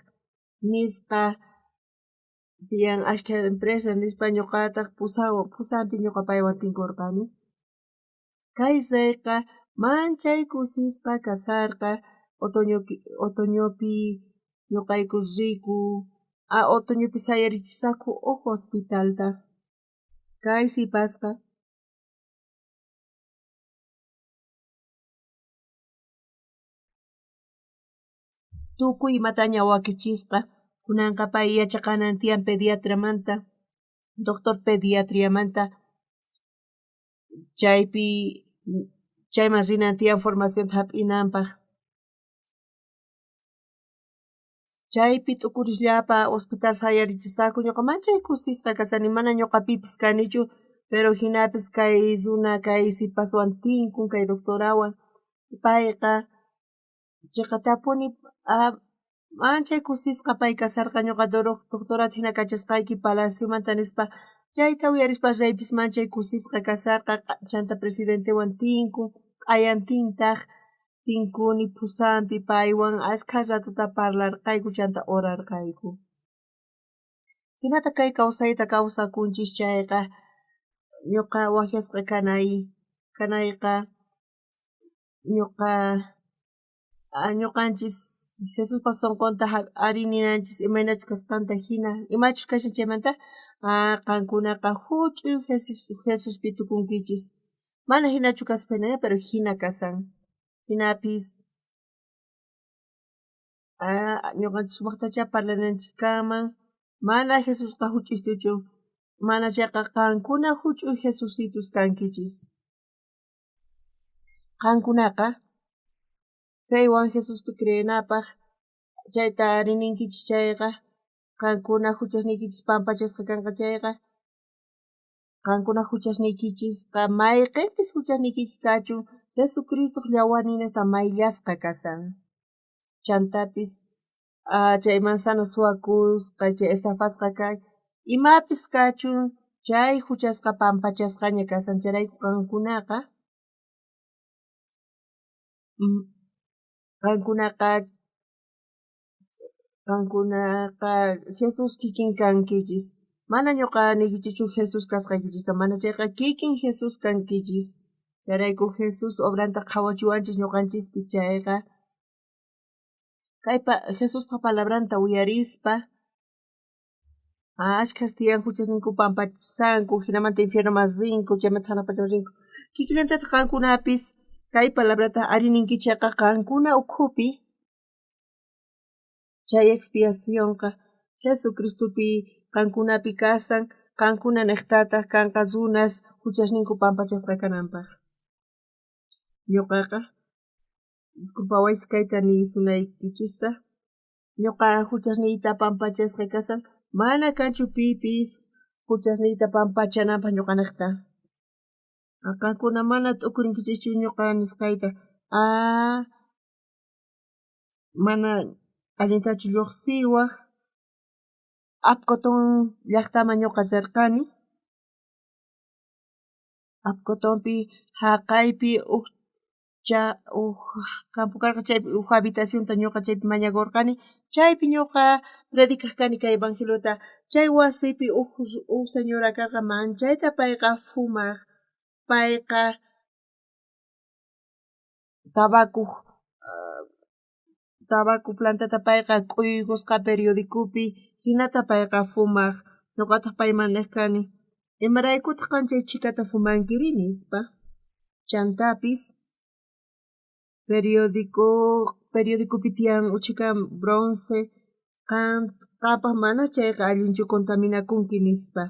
nisqa tiyan ashkha empresa nispa, ñuqataq pusanpi ñuqa paywan tinkorqani. Kay reyqa manchay kusisqa kasarqa, otoñopi ñuqayku riku, otoñopi sayarichisajku uj hospitalta. Kay sipasqa tukuy imataña wakichisqa, kunanqa pay yachaqanan tiyan pediatramanta, doctor pediatriamanta, chaypi chayman rinan tiyan formacionta jap'inanpaj. Chaypi t'ukurisllapa hospital sayarichisqaku, ñuqa manchay kusisqa kasani, mana ñuqa pipis kanichu, pero jinapis kay runa kay sipaswan tinkun, kay doctorawan, payqa chiqatapuni manchay kusisqa pay kasarqa, ñuqa doctorata jina kachasqayki palaciomanta nispa, chayta uyarispa reypis manchay kusisqa kasarqa, chanta presidentewan tinkun, q'ayantintaj tinkuni Pusampi paywan askha ratota parlarqayku chanta orarqayku. Jinata kay kawsayta kawsakunchis chayqa, ñuqa wajyasqa kanayqa ñuqa ñuqanchis Jesuspa sunqunta ari ninanchis imaynachus kasqanta jina, imachus kashan chaymanta, qankunaqa juch'uy Jesuspi tukunkichis, mana jinachu kaspa pero jina kasan. Jinapis ñuqanchis sumaqtachá parlananchis kanman, mana Jesusqa juch'uytuchu, mana chayqa qankuna juch'uy Jesusitos kankichis. Qankunaqa kaywan Jesuspi creenapaj chayta ari ninkichis chayqa, qankuna juchasniykichis pampachasqa kanqa chayqa, qankuna juchasniykichisqa mayqenpis juchasniykichis kachun, Jesucristoj yawarninta mayllasqa kasan. Chantapis chay manzana suwakusqa, chay estafasqa kay, imapis kachun, chay juchasqa pampachasqaña kasan, chayrayku qankunaqa qankunaqa Jesús kikin kankichis, mana ñuqa niykichikchu Jesús kasqaykichista, mana chayqa kikin Jesús kankichis, chayrayku Jesús obranta qhawachiwanchis ñuqanchispi chayqa, kaypa Jesuspa palabranta uyarispa, ashkhas tiyan juchasninku pampachasanku, jinamanta infiernoman rinku, chaymanta janaj pachaman rinku, kikillantataj qankunapis kay palabrata ari ninkichis chayqa qankuna ukhupi chay expiacionqa Jesucristopi qankunapi kasan, qankuna nejtataj kanqa runas juchasninku pampachasqa kananpaj. Ñuqaqa disculpawaychis kayta nisunaykichista, ñuqa juchasniyta pampachasqa kasan, mana kanchu pipis juchasniyta pampachananpaj ñuqanejta. Qankuna mana t'ukurinkichikchu ñuqa nisqayta, mana allintachu lluqsiwaj, Apcotón llaqtaman ñuqa rirqani, Apcotonpi jaqaypi uj uj campo karqa chaypi uj habitacionta ñuqa chaypi mañakurqani, chaypi ñuqa predicaj kani kay evangeliota, chay wasipi uj señora karqa manchayta payqa fumaj, payqa tabaco tabaco plantata payqa k'uyuykusqa periodicopi, jinata payqa fumaj, ñuqataj payman nej kani, imaraykutaq qan chay chhikata fumankiri nispa, chantapis periodicopi tiyan uchhika bronce, qan qampaj mana chayqa allinchu contaminakunki nispa,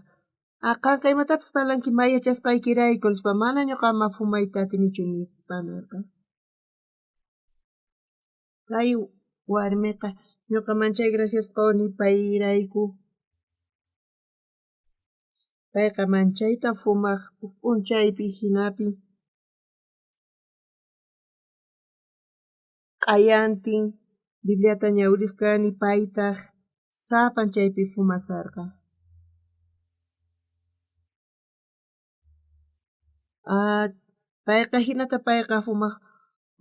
qanqa imatapis parlanki may yachasqaykirayku nispa, mana ñuqama fumayta atinichu nispa nerqa. Kay warmiqa ñuqa manchay gracias quni payrayku, payqa manchayta fumaj uj p'unchaypi jinapi q'ayantin Bibliata ñawiriq kani paytaj sapan chaypi fumasarqa. Payqa jinata payqa fumaj,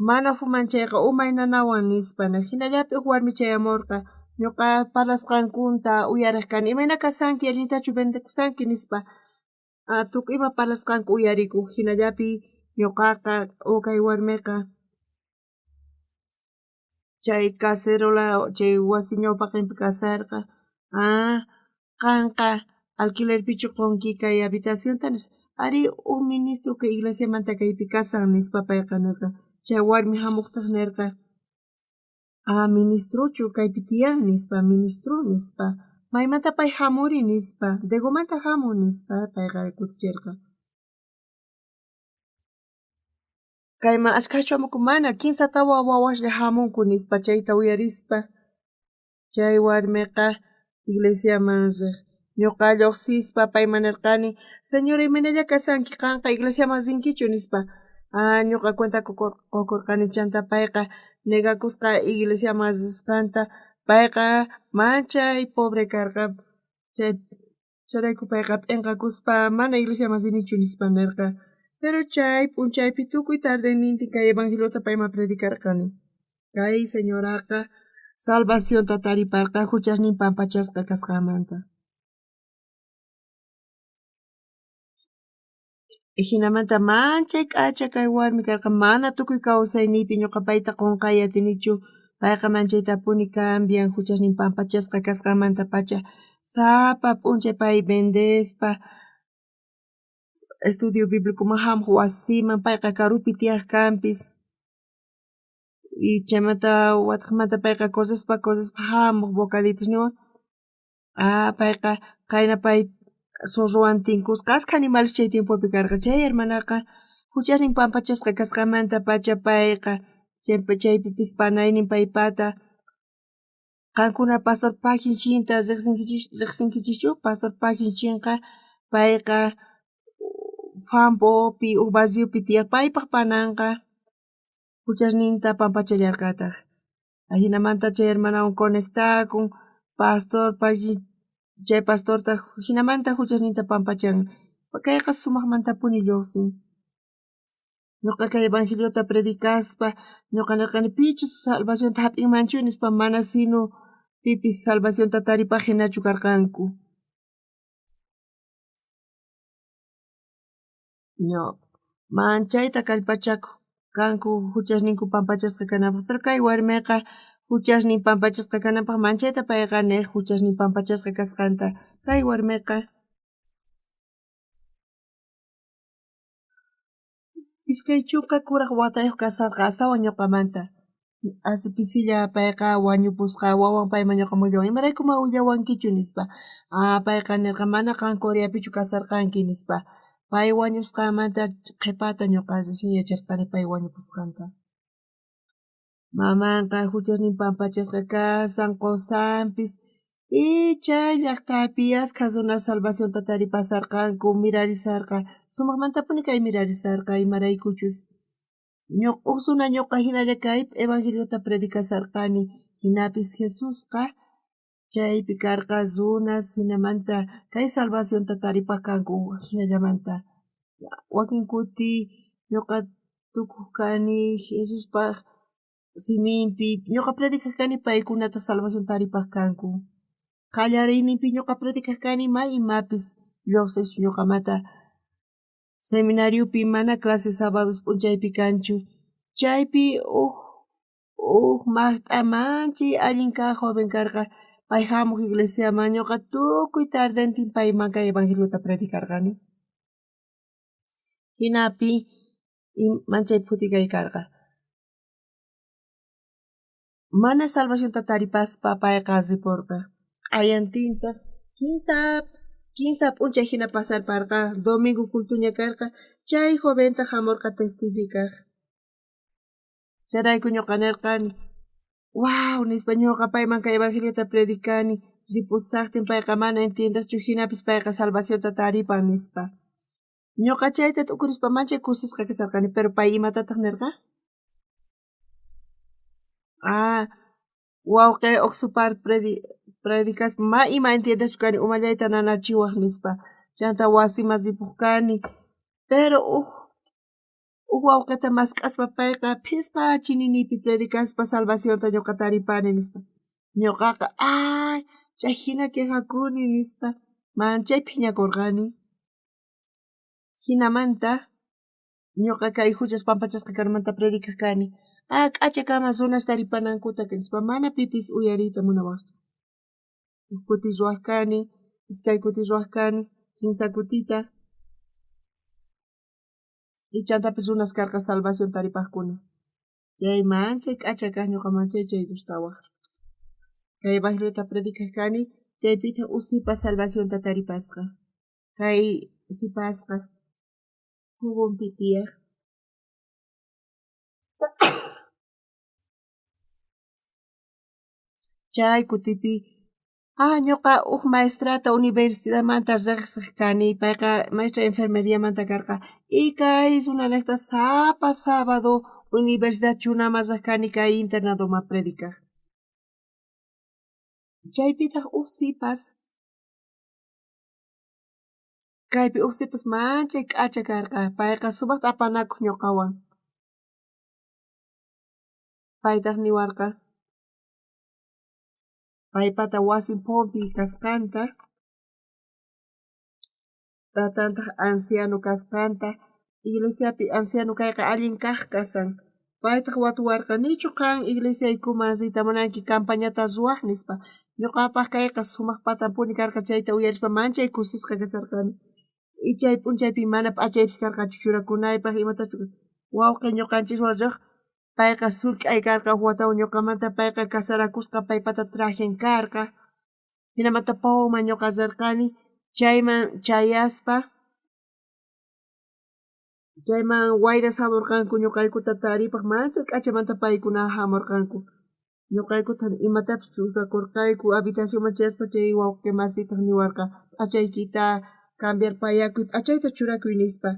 mana fuman chayqa umay nanawan nispa, jinallapi uj warmi chayamorqa, ñuqa parlasqankunta uyarej kani, imayna kasanki, allintachu vendekusanki nispa, tukuy ima parlasqanku uyarikuj, jinallapi ñuqaqa o kay warmiqa chay cacerola chay wasi ñawpaqenpi kasarqa, qanqa alquilerpichu qunki kay habitacionta nispa, ari uj ministro kay iglesiamanta kaypi kasan nispa payqa nerqa, chay warmi jamojtaj nerqa, ministrochu kaypi tiyan nispa, ministro nispa, maymanta pay jamuri nispa, Degomanta jamun nispa payqa kuticherqa. Kayman ashkhachu jamunku, mana kinsa tawa wawaslla jamunku nispa chayta uyarispa. Chay warmeqa iglesiaman rej. Ñoqa llojsispa payman nerqani, Señora, imaynalla kashanki qanqa iglesiaman rinkichu nispa. Ah, ñoqa cuenta qokorqani chanta payqa negakusqa iglesiaman risqanta. Payqa manchay pobre karqa. Chay chayrayku payqa p'enqakuspa mana iglesiaman rinichu nispa nerqa. Pero chay p'unchaypi tukuy tardenintin kay evangeliota payman predicarqani. Kay señoraqa salvacionta tariparqa juchasnin pampachasqa kasqanmanta. Jinamanta manchay k'acha kay warmi karqa, mana tukuy kawsayniypi ñuqa payta qunqay atinichu. Payqa manchaytapuni cambian juchasnin pampachasqa kasqanmantapacha. Sapa p'unchay pay vendespa estudio biblicoman jamuq wasiman, payqa karupi tiyaq kanpis. Y chaymanta watejmanta payqa correspa correspa jamuq bocaditosninwan. Ah, payqa qayna pay zorrowan tinkusqa, ashkha animales chay tiempopi karqa. Chay hermanaqa juchasnin pampachasqa kasqanmantapacha payqa chaypipis panaynin paypata. Qankuna pastor Pajinchinta riqsinkichischu? Pastor Pajinchinqa payqa Fambopi uj barriopi tiyaq, paypaq pananqa juchasninta pampachallarqataj. Ajinamanta chay hermanawan conectakun, pastor chay pastortaj jinamanta juchasninta pampachan. Kayqa sumajmantapuni lluqsin. Ñuqa kay evangeliota predicaspa ñuqa nerqani pichus salvacionta jap'inmanchu nispa, mana sino pipis salvacionta taripaj jinachu karqanku. Manchayta kallpachakuq kanku juchasninku pampachasqa kananpaq, pero kay warmiqa juchasnin pampachasqa kananpaq manchayta payqa nej juchasnin pampachasqa kasqanta. Kay warmiqa 20 kuraj watayuq kasarqa astawan ñuqamanta. Asi pisilla payqa wañupusqa, wawan payman ñuqaman willawan, imarayku mana willawankichu nispa. Ah, payqa nerqa mana qan Coreapichu kasarqanki nispa. Pay wañusqanmanta qhepata ñuqa recién yacharqani pay wañupusqanta. Mamanqa juchasnin pampachasqa kasan, qosanpis. Y chay llaqtapi ashkha runas salvacionta taripasarqanku, mirarisarqa. Sumajmantapuni kay mirarisarqa, imaraykuchus uj runa ñuqa jinalla kay evangeliota predicasarqani. Jinapis Jesusqa chaypi karqa runas jinamanta kay salvacionta taripaj kanku jinallamanta. Wakin kuti ñuqa tukuj kani Jesuspaj siminpi, ñuqa predicaj kani paykunataj salvación taripaj kanku. Qallariyninpi ñuqa predicaj kani may imapis lluqsichu ñuqamanta. Seminariopi mana clase sábados p'unchaypi kanchu. Chaypi uj maqt'a manchay allin kaj joven karqa, pay jamuq iglesiaman ñuqa tukuy tardentin payman kay evangeliota predicarqani. Jinapi manchay phutikay karqa. Mana salvacionta taripaspa payqa riporqa. Q'ayantintaj kinsa p'unchay jina pasarparqa, domingo cultuña karqa, chay joventaj jamorqa testificaj. Chayrayku ñuqa nerqani, waw nispa ñuqa payman kay evangeliota predicani, ripusajtin payqa mana entiendejchu, jinapis payqa salvacionta taripan nispa. Ñuqa chayta t'ukurispa manchay kusisqa kasarqani, pero pay imatataj nerqa? Ah, wawqi uqsupar predicaspa ma ima entiendejchu kani, umallayta nanachiwaj nispa. Chanta wasiman ripuj kani, pero uj wawqita mask'aspa payqa phisqa chininiypi predicaspa salvacionta ñuqa taripani nispa. Ñuqaqa ay chay jina quejakuni nispa manchay phiñakurqani. Jinamanta ñuqa kay juchas pampachasqa kanmanta predicaj kani. Ah, k'acha kama runas taripanankuta nispa mana pipis uyariyta munawaj. Uj kuti ruwaj kani, iskay kuti ruwaj kani, kinsa kutita. Y chantapis runas karqa salvación taripajkuna. Chay manchay k'acha kaj ñuqa manchay chay gustawaj. Kay evangeliota predicaj kani, chaypitaj uj sipas salvacionta taripasqa. Kay sipasqa Jubonpi tiyaj. Chay kutipi ñuqa uj maestrata universidadmanta riqsiq kani, payqa maestra enfermeriamanta karqa y kay runanejta sapa sábado universidad chunaman riq kani kay internadoman predicaj. Chaypitaq uj sipas kaypi uj sipas manchay k'acha karqa, payqa sumajta apanakuq ñuqawan. Paytaq niwarqa paypata wasin Pompi kasqanta, tatantaq anciano kasqanta, iglesiapi anciano kayqa allin kaq kasan. Paytaq watuwarqa, nichu qan iglesiaykuman riyta munanki campañata ruwaj nispa. Ñuqapaq kayqa sumaq patampuni karqa, chayta uyarispa manchay kusisqa kasarqani. Y chay p'unchaypi mana p'achaypis karqachu churakunaypaq imatachus wawqi ñuqanchiswan riq, payqa sullk'ay karqa uj watawan ñuqamanta, payqa casarakusqa paypata trajen karqa. Jinamanta Powman ñuqa rirqani, chayman chayaspa chayman wayras jamurqanku ñuqaykuta taripaj, manchay k'achamanta paykuna jamurqanku. Ñuqaykuta imatapis churakurqayku, habitacionman chayaspa chay wawqi masitaq niwarqa p'achaykita cambiarpayakuy, p'achayta churakuy nispa.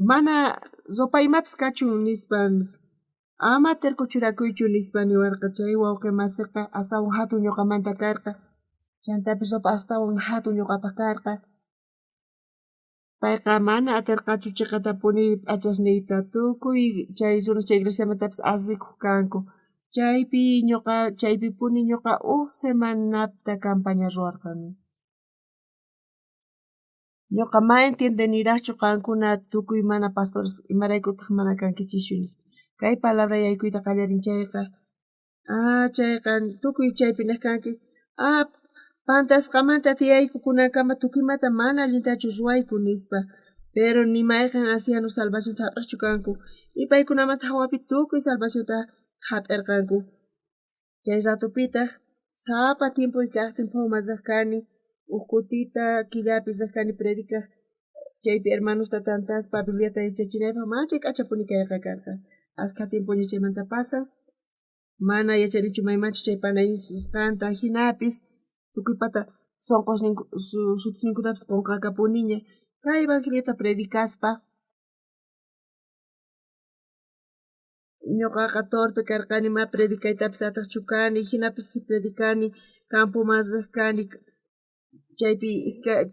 Mana ropa imapis kachun nispa, ama terco churakuychu nispa niwarqa. Chay wawqi masiqa astawan jatun ñuqamanta karqa, chantapis ropa astawan jatun ñuqapaq karqa. Payqa mana atirqachu chiqatapuni p'achasniyta, tukuy chay runas chay iglesiamantapis asikuq kanku. Chaypi ñuqa chaypipuni ñuqa uj semanata campaña ruwarqani. Ñuqa ma entiendeniraqchu qankuna tukuy mana pastores imaraykutaq mana kankichischu nispa. Kay palabra yaykuyta qallarin chayqa, chayqa tukuy chaypi nej kanki, pantasqamanta tiyayku kunankama tukuymata mana allintachu ruwayku nispa. Pero ni mayqen anciano salvacionta hap'iqchu kanku. Y paykunamanta jawapi tukuy salvacionta hap'irqanku. Chay ratupitaq sapa tiempoy kaqtin Powman riq kani, uj kutita killapi riq kani predicaj, chaypi hermanosta tantaspa Bibliata yachachinaypaq manchay k'achapuni kayqa karqa. Askha tiempoña chaymanta pasan, mana yachanichu maymanchus chay panayninchis risqanta, jinapis tukuypata sonqosninku sutisninkutapis qonqakapuniña. Kay evangeliota predicaspa ñuqaqa torpe karqani, ma predicaytapis ataqchu kani, jinapis predicani, campoman riq kani, chaypi iskay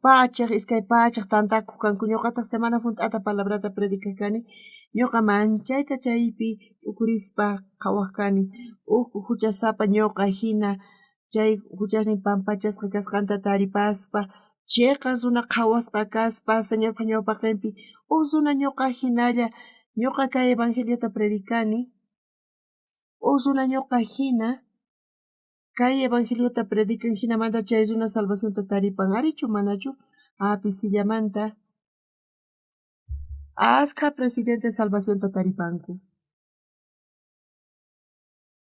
pachaj, iskay pachaj tantakuq kanku, ñuqataq semana junt'ata palabrata predicaj kani. Ñuqa manchayta chaypi t'ukurispa qhawaj kani, uj juchasapa ñuqa jina chay juchasnin pampachasqa kasqanta taripaspa, chiqan runa qhawasqa kaspa Señorpa ñawpaqenpi, uj runa ñuqa jinalla, ñuqa kay evangeliota predicani, uj runa ñuqa jina kay evangeliota predican, jinamanta chay runa salvacionta taripan, arichu manachu? Pisillamanta askha presidente salvacionta taripanku.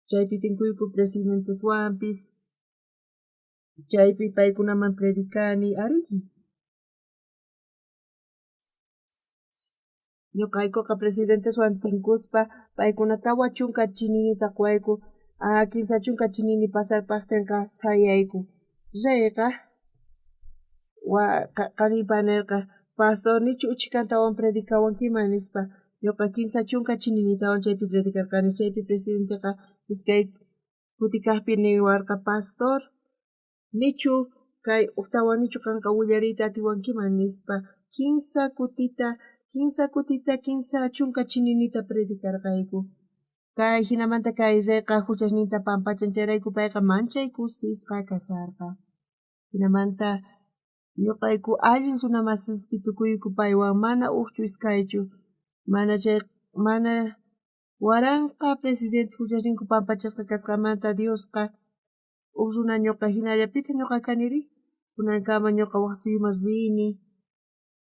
Chaypi tinkuyku presidenteswanpis, chaypi paykunaman predicani, ari. Ñuqaykuqa presidenteswan tinkuspa paykuna 40 chininita quwayku, 30 chinini pasarpaqtinqa sayayku. Reyqa qanipa nerqa, pastor nichu uchhikantawan predicawankiman nispa. Ñuqa 30 chininitawan chaypi predicarqani. Chaypi presidenteqa iskay kutikaqpi niwarqa, pastor nichu kay ujtawan nichu qanqa willariyta atiwankiman nispa. Kinsa kutita 30 chininita predicarqayku. Kay jinamanta kay reyqa juchasninta pampachan, chayrayku payqa manchay kusisqa kasarqa. Jinamanta ñuqayku allin runa masispi tukuyku paywan, mana ujchu iskaychu, mana chay mana waranqa presidentes juchasninku pampachasqa kasqamanta Diosqa uj runa ñuqa jinalla, pitaq ñuqa kaniri? Kunankama ñuqa waj suyuman rini.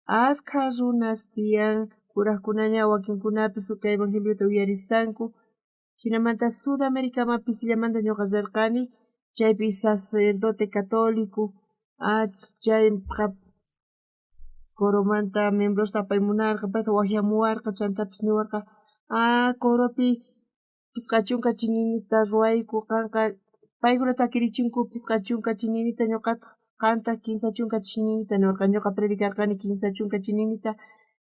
Askha runas tiyan, kurajkunaña wakinkunapis kay evangeliota uyarisanku. Jinamanta Sudamericaman pisillamanta ñuqa rirqani, chaypi sacerdote católico, chayqa coromanta miembrosta apaymunarqa, payta wajyamuwarqa, chantapis niwarqa, coropi 50 chininita ruwayku, qanqa paykuna takirichinku 50 chininita, ñuqataq qantaq 30 chininita nirqa. Ñuqa predicarqani 30 chininita.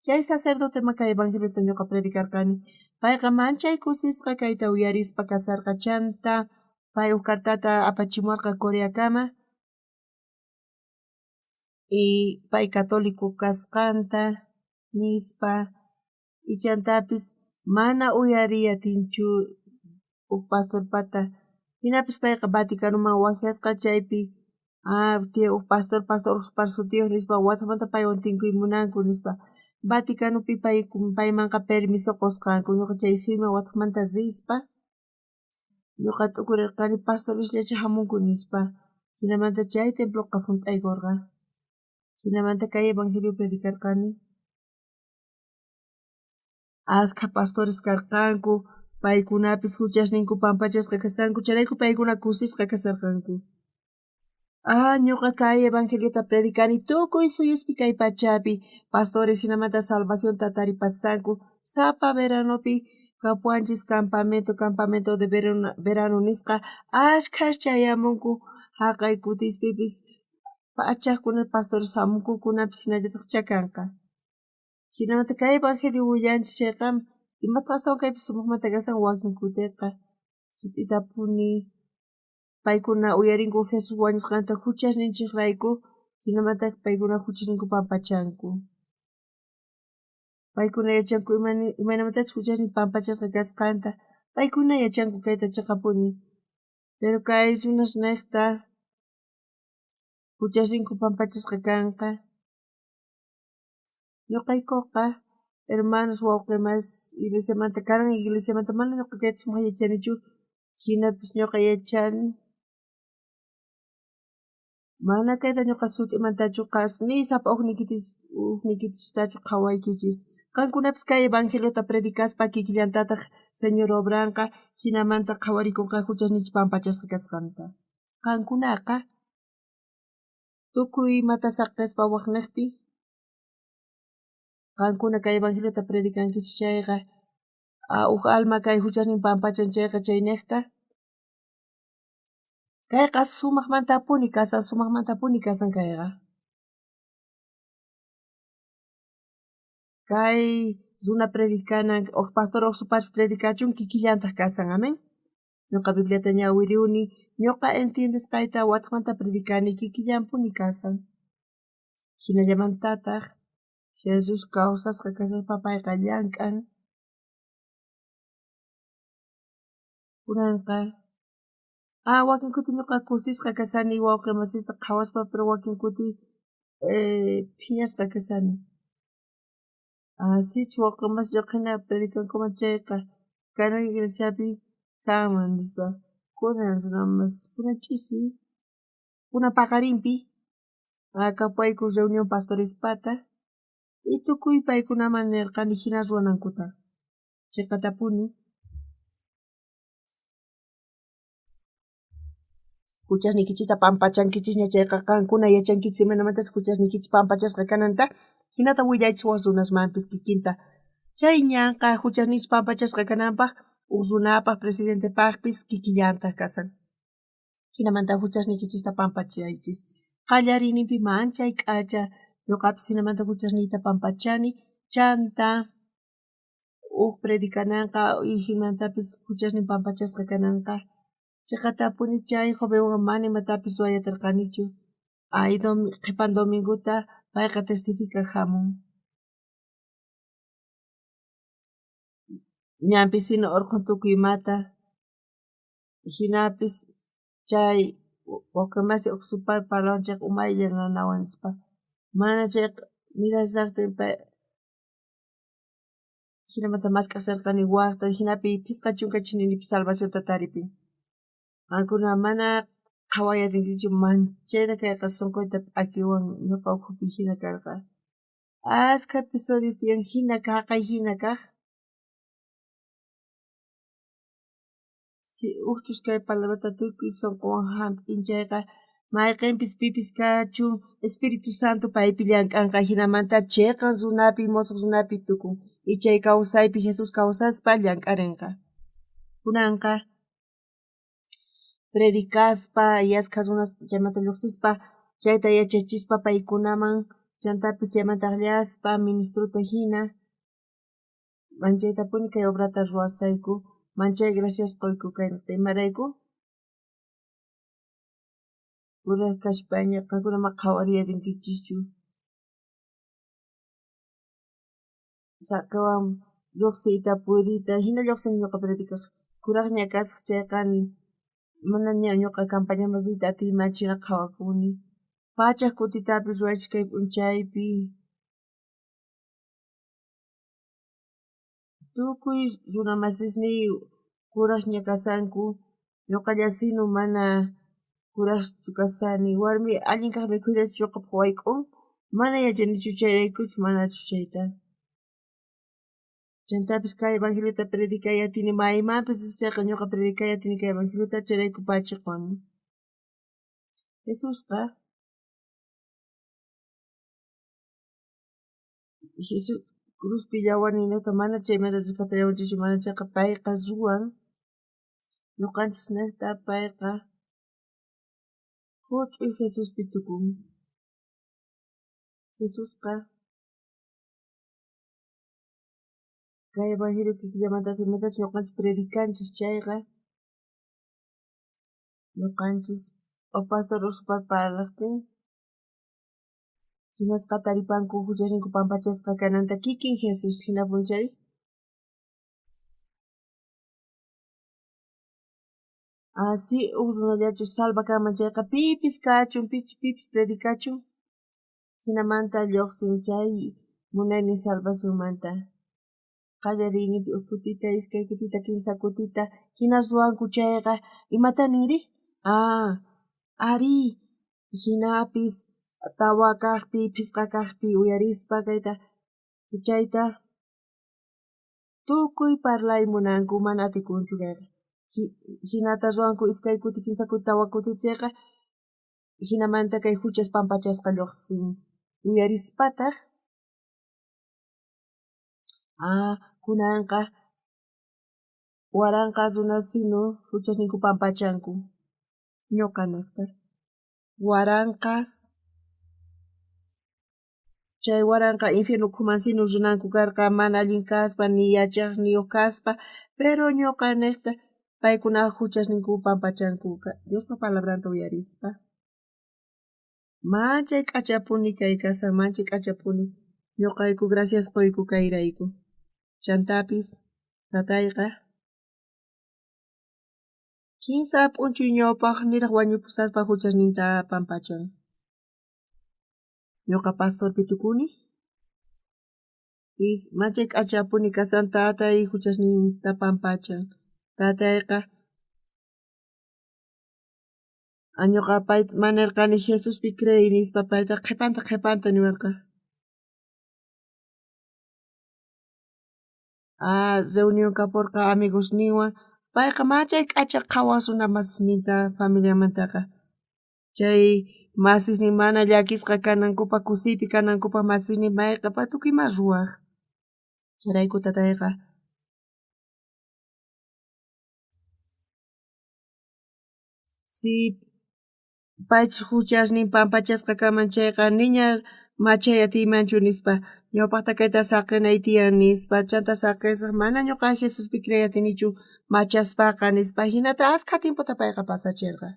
Chay sacerdoteman kay evangeliota ñuqa predicarqani. Payqa manchay kusisqa kayta uyarispa kasarqa. Chanta pay uj cartata apachimuwarqa Coreakama y pay católico kasqanta nispa, y chantapis mana uyariy atinchu uj pastorpata. Jinapis payqa Vaticanoman wajyasqa chaypi tiyan uj pastor, pastor Oxpar sutiyoj nispa, watejmanta paywan tinkuy munanku nispa. Vaticanopi paymanqa permiso qosqanku. Ñuqa chay suyman watejmanta rispa ñuqa t'ukurerqani pastoresllacha jamunku nispa. Jinamanta chay temploqa junt'aykorqa. Jinamanta kay evangelio predicarqani. Askha pastores karqanku, paykunapis juchasninku pampachasqa kasqanku, chayrayku paykuna kusisqa kasarqanku. Ñuqa kay evangeliota predicani tukuy suyuspi kay pachapi, pastores jinamanta salvacionta taripasanku. Sapa veranopi kapuwanchis campamento, campamento de verano nisqa, ashkhas chayamunku jaqay kutispipis pachajkuna pastores jamunku, kunapis jinallataq chakanqa. Jinamanta kay evangelio willanchis chayqa, imataq astawan kaypi sumajmanta kasan wakin kuteqa sut'itapuni paykuna uyarinku Jesús wañusqanta juchasninchejrayku, jinamanta paykuna juchasninku pampachanku. Paykuna yachanku imaynamantachus juchasnin pampachasqa kasqanta, paykuna yachanku kayta cheqapuni. Pero kay runas nejta juchasninku pampachasqa kanqa. Ñuqaykuqa hermanos wawqi mas iglesiamanta karan iglesiamanta mana ñuqa kayta sumaj yachanichu, jinapis ñuqa yachani. Mana kayta ñuqa sut'imantachu ni sapa ujniykichistachu qhawaykichis. Qankunapis kay evangeliota predicaspa kikillantataj Señor obranqa, jinamanta qhawarikonqa juchasninchis pampachasqa kasqanta. Qankunaqa tukuy imata saqespa wajnejpi qankuna kay evangeliota predicankichis chayqa, uj alma kay juchasnin pampachan chayqa chaynejta. Kayqa sumajmantapuni kasan, sumajmantapuni kasan kayqa. Kay runa predicanan, uj pastor uj supar predicachun kikillantaj kasan, amén. Ñuqa Bibliata ñawiriuni, ñuqa entiendesqayta watejmanta predicani, kikillanpuni kasan. Jinallamantataj Jesús kawsasqa kasaspa payqa llank'an. Kunanqa wakin kuti ñuqa kusisqa kasani wawqi masista qhawaspa, pero wakin kuti phiñasqa kasani. Sichus wawqi masi lluqhina predicankuman chayqa kanan iglesiapi kanman nispa. Kunan runamas kunan ch'isi, kunan paqarinpi kapuwayku reunión pastorespata y tukuy paykunaman nerqani jina ruwanankuta. Cheqatapuni. Juchasniykichista pampachankichisña chayqa qankuna yachankichis imaynamantas juchasniykichis pampachasqa kananta, jinata willaychis waj runasmanpis kikinta. Chay ñanqa juchasninchis pampachasqa kananpaj uj runapaj presidentepajpis kikillantaj kasan. Jinamanta juchasniykichista pampachaychis. Qallariyninpi manchay k'acha, ñuqapis jinamanta juchasniyta pampachani, chanta uj predicananqa y jinamantapis juchasnin pampachasqa kananqa. Cheqatapuni chay jovenwan mana imatapis ruway aterqanichu. Qhepan domingota payqa testificaj jamun. Ñanpisina orqhon tukuy imata. Jinapis chay wawqi masi uj supar parlawan chayqa umaylla nanawan nispa. Mana chayqa mirasaqtin pay jinamanta mask'asharqani wajta, jinapi 50 chininipi salvacionta taripin. Qankuna mana qhaway atinkichu manchayta kayqa sonqoyta p'akiwan ñuqa ukhupi jina karqa. Askha episodios tiyan jina jaqay jina kaj. Si ujchus kay palabrata tukuy sonqowan jamp'in chayqa mayqenpis pipis kachun Espíritu Santo paypi llank'anqa, jinamanta cheqan runapi mosoj runapi tukun. Y chay kawsaypi Jesús kawsaspa llank'arenqa. Kunanqa predicaspa y askha runas chaymanta lluqsispa chayta yachachispa paykunaman chantapis chaymanta aqllaspa ministrota jina manchaytapuni kay obrata ruwasayku manchay gracias qoyku kaynata imarayku kuraj kaspaña qankuna ma qhawariyankichischu saqewan lluqsiyta puriyta jina lluqsini ñuqa predicaj kurajña kasaj chayqa manaña ñuqa campañaman riyta atiymanchu jina qhawakuni pachaj kutitapis ruwaychis kay p'unchaypi tukuy runa masisniy kurajña kasanku ñuqallasinu mana kurajchu kasani warmi allin kaj mikhuytachu ñuqapaj wayk'un mana yachanichu chayraykuchu manachu chayta chantapis kay evangeliota predicay atini maymanpis chayqa ñuqa predicay atini kay evangeliota chayrayku pachi quni Jesusqa Jesús cruzpi yawarninta mana chaymanta rescatallawanchikchu mana chayqa payqa ruwan ñuqanchisnejta payqa juch'uy Jesuspi tukun Jesusqa kay evangelio kikillamantataq imatachus ñuqanchis predicanchis chayqa ñuqanchis o pastor usupar parlaqtin runasqa taripanku huchasninku pampachasqa kananta kikin Jesús jinapuni chayri Así uj runallachu salva kanman chayqa pipis kachun pipis predicachun jinamanta lluqsin chay munaynin salvacionmanta qallariyninpi uj kutita iskay kutita kinsa kutita jina ruwanku chayqa imata ninri ah arí jinapis tawa kajpi phisqa kajpi uyarispa kayta chayta tukuy parlay munanku mana atikunchu kayqa jinata ruwanku iskay kuti kinsa kuti tawa kuti chayqa jinamanta kay huchas pampachasqa lluqsin uyarispataj ah kunanqa waranqa runasinu huchasninku pampachanku ñuqanejta waranqas chay waranqa infierno ukhumansinu rinanku karqa mana allin kaspa ni yachaqniyuq kaspa pero ñuqanejta paykuna huchasninku pampachanku Diospa palabranta uyarispa manchay k'achapuni kay kasan manchay k'achapuni ñuqayku gracias qoyku kayrayku chantapis tatayqa kinsa p'unchay ñawpaj niraj wañupusaspa huchasninta pampachan ñuqa pastorpi tukuni is manchay k'achapuni kasan tatay huchasninta pampachan tatayqa ñuqa pay manarqani Jesuspi creey nispa payta qhipanta qhipanta niwarqa ah reunión kaporqa amigosninwan payqa machay k'acha qhawaj runa masisninta familiamantaqa chay masisnin mana llakisqa kanankupaj kusiypi kanankupaj masisnin mayqa tukuy ima ruwaj chayrayku tatayqa si paychus huchasnin pampachasqa kanman chayqa niña machay atiymanchu nispa ñawpajta kayta saqenay tiyan nispa chanta saqesaj mana ñuqa Jesuspi creey atinichu machaspaqa nispa jinata askha tiempota payqa pasacherqa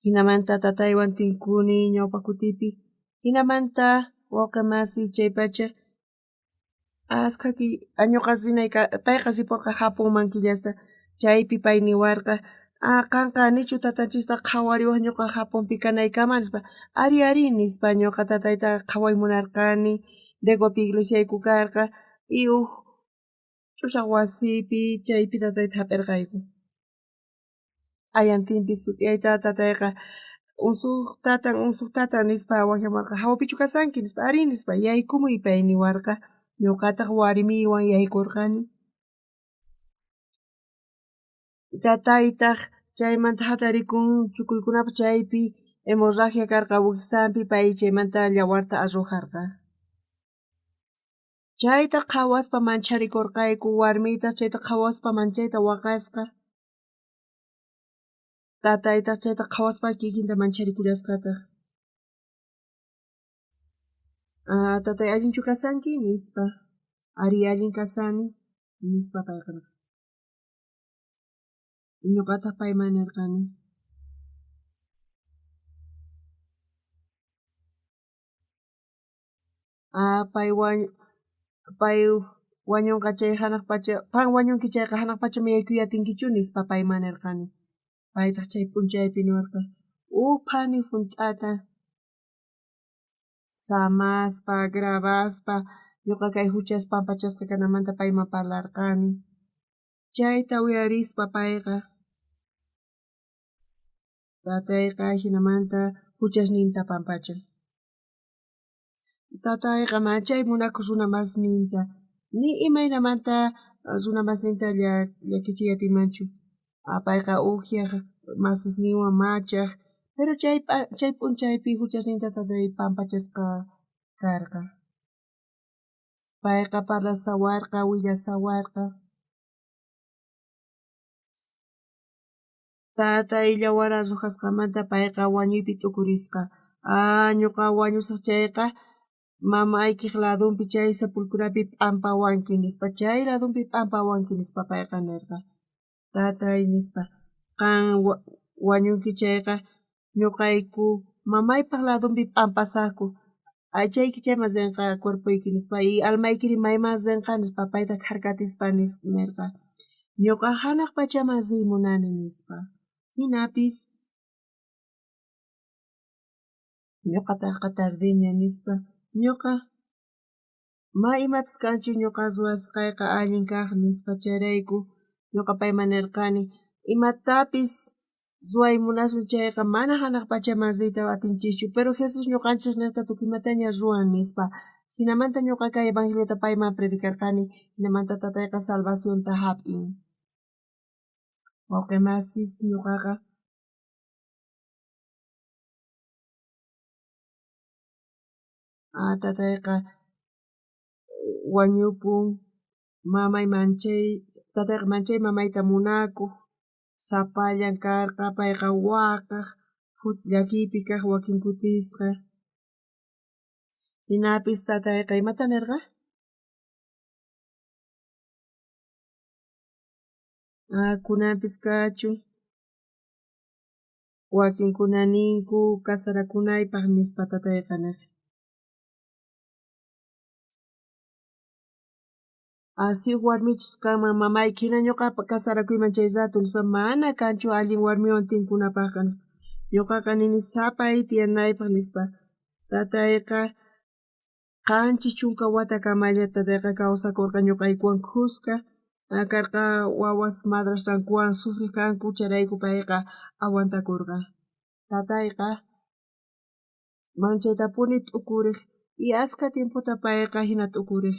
jinamanta tataywan tinkuni ñawpaq kutipi jinamanta wawqi masi chaypacha askha ñuqa rinay payqa riporqa Japonman killasta chaypi pay niwarqa ah qanqa nichu tatanchista qhawariwaj ñuqa Japonpi kanaykama nispa ari ari nispa ñuqa tatayta qhaway munarqani Degopi iglesiayku karqa y uj ch'usaq wasipi chaypi tatayta hap'irqayku q'ayantinpi sut'iyayta tatayqa unsuq tatan nispa waqyamuwarqa hawapichu kasanki nispa ari nispa yaykumuy pay niwarqa ñuqataq warmiywan yaykurqani tataytaq chaymanta jatarikun chukuykunapaj chaypi hemorragia karqa wijsanpi pay chaymanta yawarta arrojarqa. Chayta qhawaspa mancharikorqayku, warmiytaj chayta qhawaspa manchayta waqasqa. Tataytaj chayta qhawaspa kikinta mancharikullasqataj. Tatay, allinchu kasanki? Nispa. Ari, allin kasani, nispa payqa nerqa. Ñoqataj payman nerqani. Pay wañonqa chay janaj pacha, qan wañunki chayqa janaj pachaman yaykuy atinkichu, nispa payman nerqani. Paytaj chay p'unchaypi niwarqa, uj phani junt'ata samaspa, grabaspa, ñoqa kay juchas pampachasqa kanamanta payman parlarqani. Chayta uyarispa payqa, tatayqa jinamanta juchasninta pampachan. Tatayqa manchay munakuq runa masninta, ni imaynamanta runa masninta llakichiy atinmanchu. Payqa ujyaj masisninwan machaj, pero chay p'unchaypi juchasninta tatay pampachasqa karqa. Payqa parlasawarqa, willasawarqa. Tatay llawara arrojasqamanta payqa wañuypi t'ukurisqa. Ñoqa wañusaj chayqa mamaykej ladonpi chay sepulturapi p'ampawanki nispa, chay ladonpi p'ampawanki nispa payqa nerqa. Tatay nispa, qan wañunki chayqa ñoqayku mamaypaj ladonpi p'ampasajku, aychayki chayman renqa cuerpoyki nispa, y almaykiri mayman renqa nispa payta kharkatispa nerqa. Ñoqa janaj pachaman riy munani nispa. Jinapis ñoqapajqa tardeña nispa, ñoqa ma imapis kanchu ñoqa ruwasqayqa allin kaj nispa, chayrayku ñoqa payman nerqani, imatapis ruway munasun chayqa mana janaj pachaman riyta atinchischu, pero Jesús ñoqanchej nejta tukuy imataña ruwan nispa. Jinamanta ñoqa kay evangeliota payman predicarqani, jinamanta tatayqa salvacionta jap'in. Wawqe masis, ñoqaqa tatayqa wañupun, mamay manchay, tatayqa manchay mamayta munakuj, sapallan karqa, payqa waqaj, llakiypi kaj wakin kutisqa. Jinapis tatayqa imata nerqa? Kunanpis kachun, wakinkuna ninku casarakunaypaj nispa tatayqa nej. Si uj warmichus kanman mamayki jina ñoqa casarakuyman chay rato nispa, mana kanchu allin warmiwan tinkunapajqa nispa. Ñoqaqa nini sapay tiyanaypaj nispa. Tatayqa 70 watakamalla tatayqa kawsakorqa ñoqaykuwan khuska. Karqa wawas madrastrankuwan sufrej kanku, chayrayku payqa aguantakorqa. Tatayqa manchaytapuni t'ukurej y askha tiempota payqa jina t'ukurej.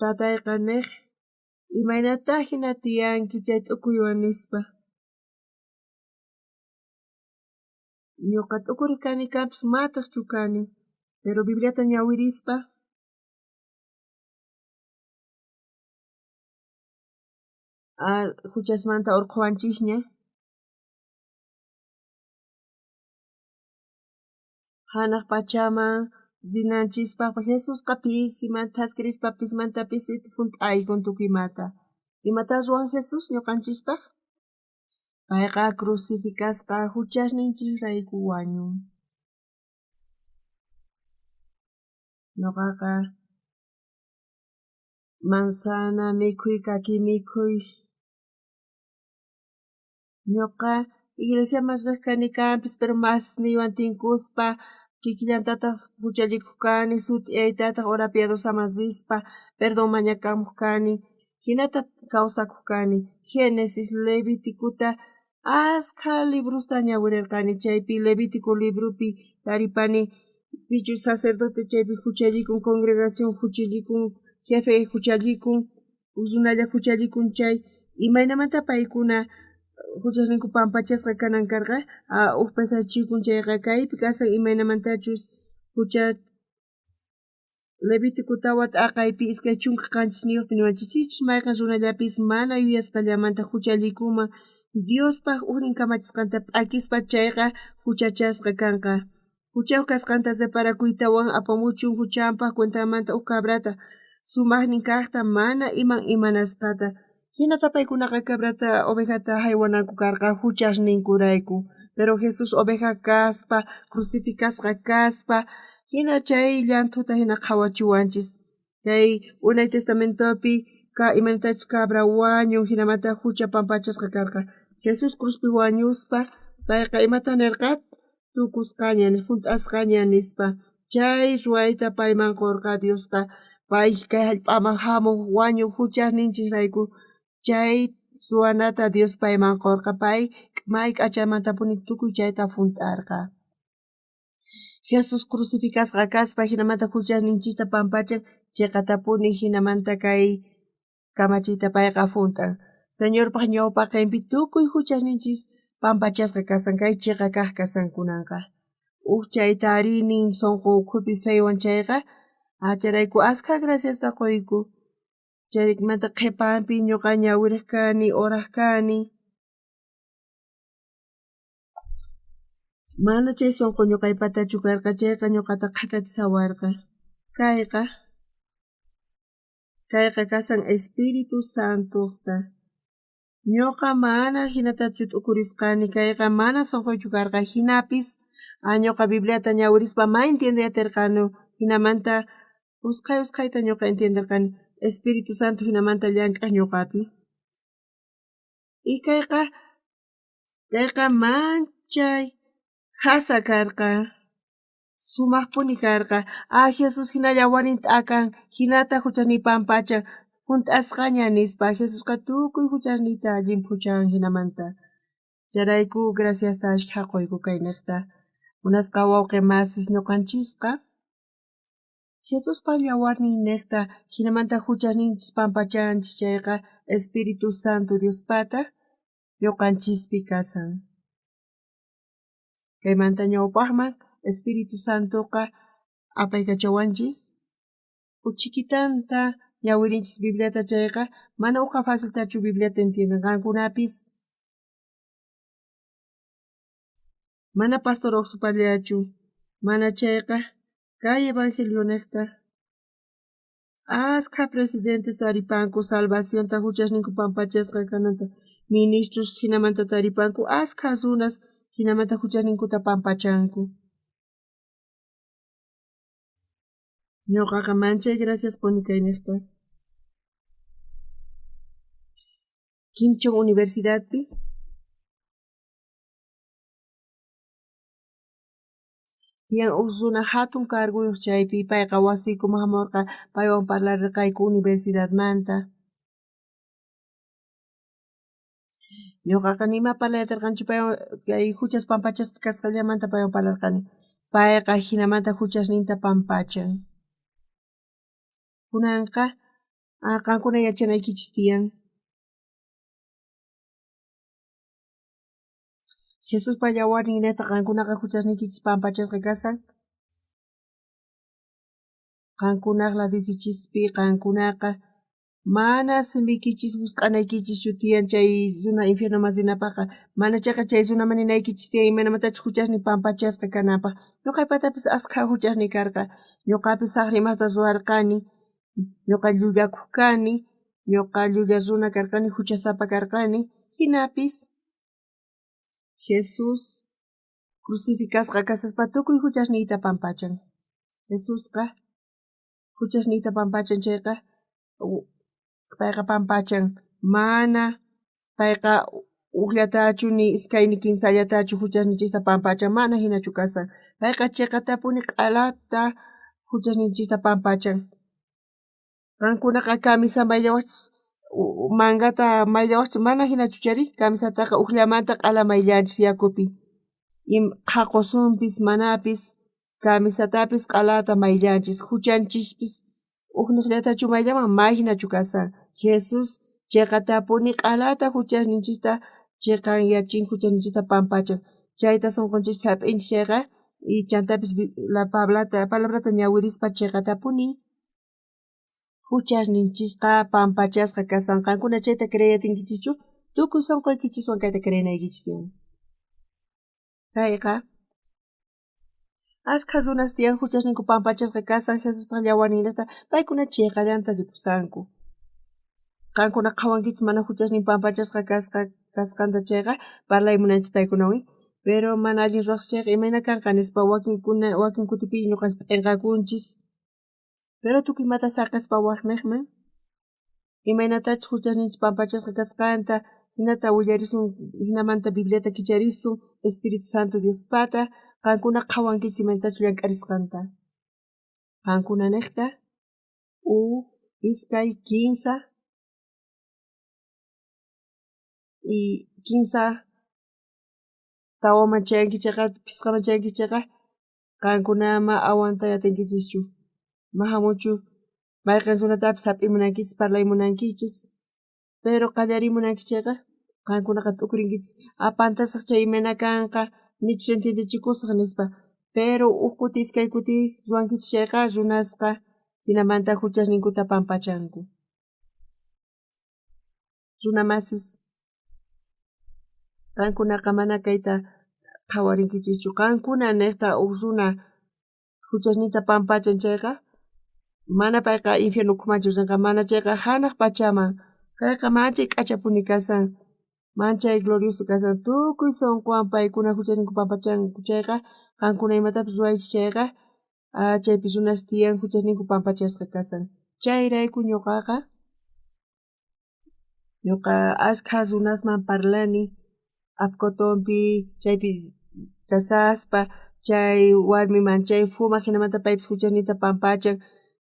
Tatayqa nej, imaynata jina tiyanki chay t'ukuywan nispa. Ñoqa t'ukurej kani kanpis matajchu kani, pero Bibliata ñawirispa juchasmanta orqhowanchisña. Janaj pachaman rinanchispaj Jesusqa pisimanta thaskirispa pisimanta pisi junt'aykun tukuy imata. Imatá ruwan Jesús ñoqanchispaj? Payqa crucificasqa juchasninchisrayku wañun. Ñoqaqa manzana mikhuy, kaki mikhuy. Ñoqa iglesiaman rej kani kanpis, pero masniywan tinkuspa kikillantataj juchallikuj kani, sut'iyaytataj hora piadosaman rispa perdón mañakamoj kani, jinata kawsakuj kani. Génesis, Levíticota askha librosta ñawirerqani, chaypi Levítico libropi taripani pichus sacerdote chaypi juchallikun, congregación juchallikun, jefe juchallikun, uj runalla juchallikun chay, imaynamanta paykuna juchasninku pampachasqa kanan karqa, uj pesachikun chayqa kaypi kasan imaynamantachus jucha Levítico 4 t'aqaypi 27 niwanchis, sichus mayqen runallapis mana yuyasqallamanta juchallikunman Diospaj ujnin kamachisqanta p'akispa chayqa juchachasqa kanqa. Juchayoj kasqanta reparakuytawan apamuchun juchanpaj cuentanmanta uj cabrata, sumajnin kajta mana iman imanasqata. Jinata paykunaqa cabrata ovejata jaywananku karqa juchasninkurayku. Pero Jesús oveja kaspa, crucificasqa kaspa, jina chay llanthuta jina qhawachiwanchis. Kay Unay Testamentopi ka imaynatachus cabra wañun jinamanta jucha pampachasqa karqa. Jesús cruzpi wañuspa payqa imata nerqa? Tukusqaña nispa, junt'asqaña nispa. Chay ruwayta payman qorqa Diosqa, pay kay jallp'aman jamoj wañoj juchasninchisrayku. Chay ruwanata Dios payman qorqa, pay may k'achamantapuni tukuy chayta junt'arqa. Jesús crucificasqa kaspa jinamanta juchasninchista pampachan, cheqatapuni jinamanta kay kamachiyta payqa junt'an. Señorpaj ñawpaqenpi tukuy juchasninchis pampachasqa kasan, kay cheqa kaj kasan kunanqa. Uj chayta arinin sonqo ukhupi feywan chayqa, chayrayku askha graciasta qoyku. Chaymanta qhepanpi ñuqa ñawirej kani, oraj kani. Mana chay sonqo ñuqaypatachu karqa, chayqa ñuqata qhatatisawarqa. Kayqa kasan Espíritu Santojta. Ñuqa mana jinatachu t'ukurisqani, kayqa mana sonqoychu karqa, jinapis ñuqa Bibliata ñawirispa ma entiendey aterqani, jinamanta usqhay usqhayta ñuqa entienderqani Espíritu Santo jinamanta llank'aj ñuqapi. Y kayqa manchay jasa karqa, sumajpuni karqa. Jesús jinalla wanin t'akan, jinata juchasniy pampachan, junt'asqaña nispa. Jesusqa tukuy juchasniyta llimphuchan jinamanta. Chayrayku graciasta ashkha qoyku kaynejta. Munasqa wawqi masis ñuqanchisqa Jesuspa yawarnin nejta jinamanta juchasninchis pampachanchis chayqa Espíritu Santo Diospata ñuqanchispi kasan. Kaymanta ñawpajman Espíritu Santoqa apaykachawanchis. Uchikitanta ñawirinchis Bibliata chayqa mana uqa faciltachu Bibliata entienden qankunapis. Mana pastor uqsupallachu, mana chayqa kay evangelio nejta askha presidentes taripanku salvacionta juchasninku pampachasqa kananta, ministros jinamanta taripanku, askha runas jinamanta juchasninkuta pampachanku. Ñuqaqa manchay gracias qoni kaynejta. Kim Jong Universidadpi tiyan uj runa jatun cargoyoj chaypi, payqa wasiykuman jamorqa, paywan parlarerqayku universidadmanta. Ñuqaqa nima parlay aterqanichu paywan, kay juchas pampachasqa kasqallamanta paywan parlarqani. Payqa jinamanta juchasninta pampachan. Kunanqa qankuna yachanaykichis tiyan. Jesuspa yawarnin nejta qankunaqa juchasniykichis pampachasqa kasan. Qankunaj ladoykichispi qankunaqa mana simiykichis wisq'anaykichischu tiyan chay runa infiernoman rinapajqa, mana chayqa chay runaman ninaykichis tiyan imaynamatachus juchasniy pampachasqa kananpaj. Ñuqaypatapis askha juchasniy karqa, ñuqapis sajra imasta ruwarqani, ñuqa llullakuj kani, ñuqa llulla runa karqani, juchasapa karqani, jinapis Jesús crucificasqa kasaspa tukuy juchasniyta pampachan. Jesusqa juchasniyta pampachan chayqa payqa pampachan, mana payqa ujllatachu ni iskay ni kinsallatachu juchasninchista pampachan, mana jinachu kasan. Payqa cheqatapuni q'alata juchasninchista pampachan. Qankunaqa camisa mayllawajchis, mangata mayllawajchis, mana jinachu chari, camisataqa ujllamanta q'ala mayllanchis yakupi. Qhaqosunpis manapis camisatapis q'alata mayllanchis, juchanchispis ujnejllatachu mayllaman, may jinachu kasan. Jesús cheqatapuni q'alata juchasninchista cheqanyachin, juchasninchista pampachan. Chayta sonqonchispi jap'inchis chayqa, y chantapis la palabrata ñawirispa cheqatapuni. Juchasninchisqa pampachasqa kasan. Qankuna chayta creeyatinkichishchu? Tukuy sonqoykichiswan kayta creenaykichis tiyan. Kayqa askha runas tiyan juchasninku pampachasqa kasan Jesuspaj yawarninta paykuna cheqallanta ripusanku. Qankuna qhawankichis mana juchasnin pampachasqa kasqanta chayqa parlay munanchis paykunawan, pero mana allin ruwaqchis chayqa imayna kanqa nispa wakin kutipi ñuqanchis p'enqakunchis. Pero tukuy imata saqespa wajnejman imaynatachus juchasninchis pampachasqa kasqanta hinata willarisun, hinamanta Bibliata kicharisun Espíritu Santo Diospata qankuna qhawankichis imaynatachus llank'arisqanta. Qankuna nejta 1, 2, 3 y 3 4man chayankichayqa 5man chayankichayqa qankuna ama aguantay atinkichischu. Ma hamuchu mayqen runatapis hap'imunankichis parlaymunankichis, pero qallarimunankichis chayqa qankunaqa t'ukurinkichis pantasaq chay imayna kanqa nichus entiendechikusaq nispa, pero uj kuti iskay kuti ruwankichis chayqa runasqa hinamanta juchasninkuta pampachanku. Runamasis, qankunaqa mana kayta qhawarinkichischu. Qankuna nejta uj runa juchasninta pampachan chayqa mana payqa infierno ukhumanchu rinqa, mana chayqa hanaq pachaman. Kayqa manchay k'achapuni kasan, manchay glorioso kasan. Tukuy sonqowan paykuna juchasninku pampachanku chayqa qankuna imatapis ruwaychis chayqa chaypi runas tiyan juchasninku pampachasqa kasan. Chayrayku ñuqaqa ñuqa askha runasman parlani Apcotonpi chaypi kasaspa chay warmi manchay fumaj hinamanta paypis juchasninta pampachan,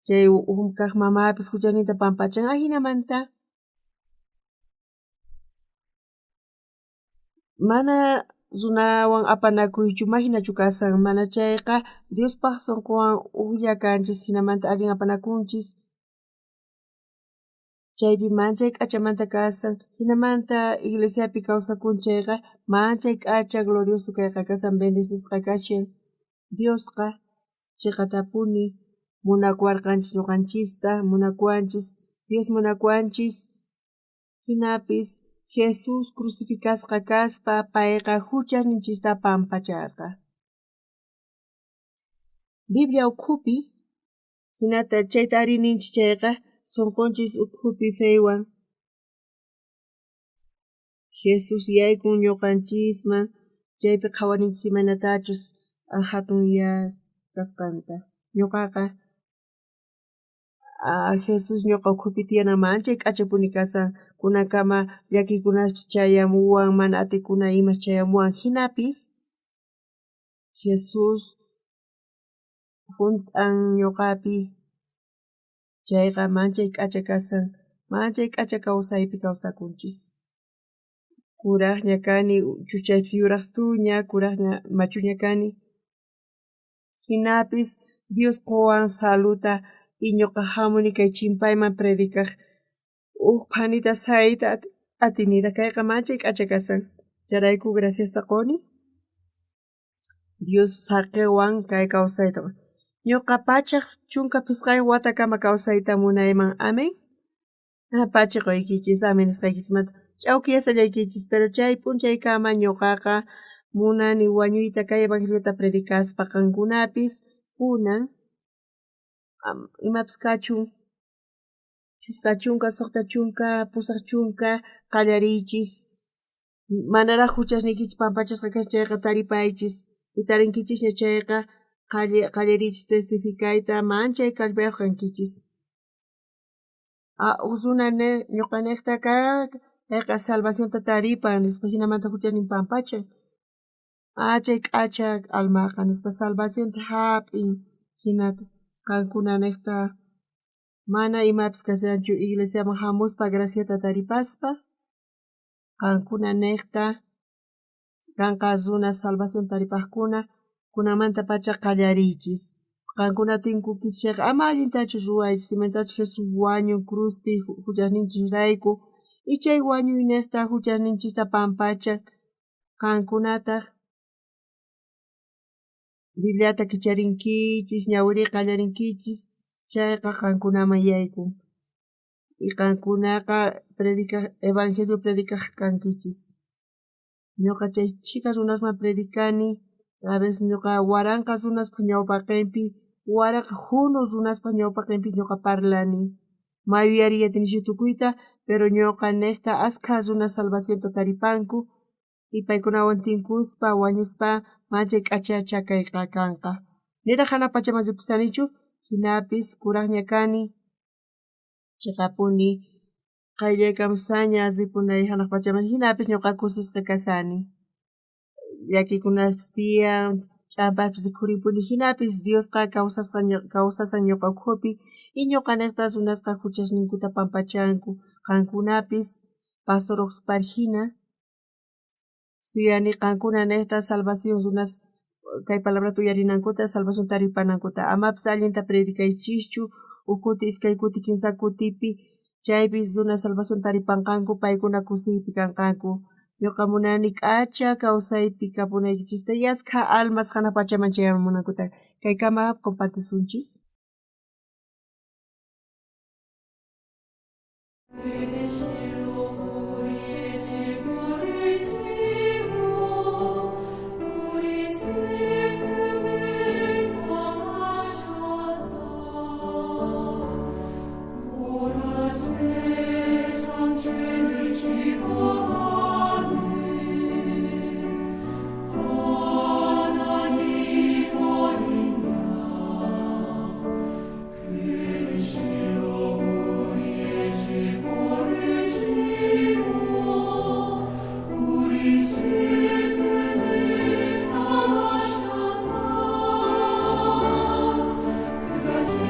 chay uj kaj mamapis juchasninta pampachan, ajinamanta mana runawan apanakuychu mahinachu kasan, mana chayqa Diospaj sonqowan ujlla kanchis hinamanta allin apanakunchis. Chaypi manchay k'achamanta kasan, hinamanta iglesiapi kawsakun chayqa manchay k'acha glorioso kayqa kasan, bendecisqa kashan. Diosqa chiqatapuni munakuwarqanchis ñuqanchista, munakuwanchis, Dios munakuwanchis. Hinapis Jesús crucificasqa kaspa payqa juchasninchista pampacharqa. Biblia ukhupi hinata chayta ari ninchis chayqa sonqonchis ukhupi feywan Jesús yaykun ñuqanchisman, chaypi qhawarinchis imaynatachus hatun kasqanta. Ñuqaqa Jesús ñuqa ukhupi tiyanan manchay k'achapuni kasan, kunankama llakiykunaspis chayamuwan, mana atikuna imas chayamuwan, hinapis Jesús junt'an ñuqapi chayqa manchay k'acha kasan, manchay k'acha kawsaypi kawsakunchis. Kurajña kani, chuchaypis yuraqstuña, kurajña machuña kani. Hinapis Dios qowan saluta y ñuqa hamuni kay chimpayman predicaj uj phanita sayta atinida kayqa manchay k'acha kasan. Chayrayku graciasta qoni. Dios saqewan kay kawsayta. Ñuqa 115 watakama kawsayta munayman. Amén. Pachi qoykichis, amén nisqaykichismanta ch'awkiyasallaykichis, pero chay p'unchaykama ñuqaqa munani wañuyta kay evangeliota predicaspa qankunapis kunan imapis kachun 50, 60, 80 qallariychis. Manaraj juchasniykichis pampachasqa kashan chayqa taripaychis, y tarinkichisña chayqa qallariychis testificayta, manchay kallpayuq kankichis. Uj runa ñuqa nejta payqa salvacionta taripan nispa hinamanta juchasnin pampachan. Chay k'acha almaqa nispa salvacionta hap'in, hinata qankuna nejta mana imapis kashanchu iglesiaman hamuspa graciata taripaspa qankuna nejta kanqa runa salvación taripajkuna kunamantapacha qallariychis. Qankuna tinkukichis chayqa ama allintachu ruwaychis, imaynatachus Jesús wañun cruzpi juchasninchisrayku y chay wañuynejta juchasninchista pampachan. Qankunataq Bibliata kicharinkichis, ñawiriy qallarinkichis, chayqa qankunaman yaykun. Y qankunaqa predicaj, evangelio predicaj kankichis. Ñuqa chay chhika runasman predicani, a veces ñuqa waranqa runaspa ñawpaqenpi, waranqa junu runaspa ñawpaqenpi ñuqa parlani. Ma yuyariy atinichu tukuyta, pero ñuqa nejta askha runas salvacionta taripanku y paykunawan tinkuspa wañuspa manchay k'achacha kayqa kanqa. Niraj janaj pachaman ripusanichu, jinapis kurajña kani, chiqapuni qayllaykamushaña ripunay janaj pachaman, jinapis ñuqa kusisqa kasani. Llakiykunapis tiyan, ch'ampaypis rikhurinpuni, jinapis Diosqa kawsasqa kawsasan ñuqa ukhupi y ñuqanejta runasqa juchasninkuta pampachanku. Qankunapis pastor Oxpar jina suyani qankuna nejta salvación runas kay palabrata uyarinankuta, salvación taripanankuta. Amapis allinta predicaychischu, uj kuti, iskay kuti, kinsa kutipi, chaypi runa salvación taripanqanku, paykuna kusiypi kanqanku. Ñuqa munani k'acha kawsaypi kapunaykichista y askha almas janaj pachaman chayamunankuta. Kaykama compartisunchis. Finish.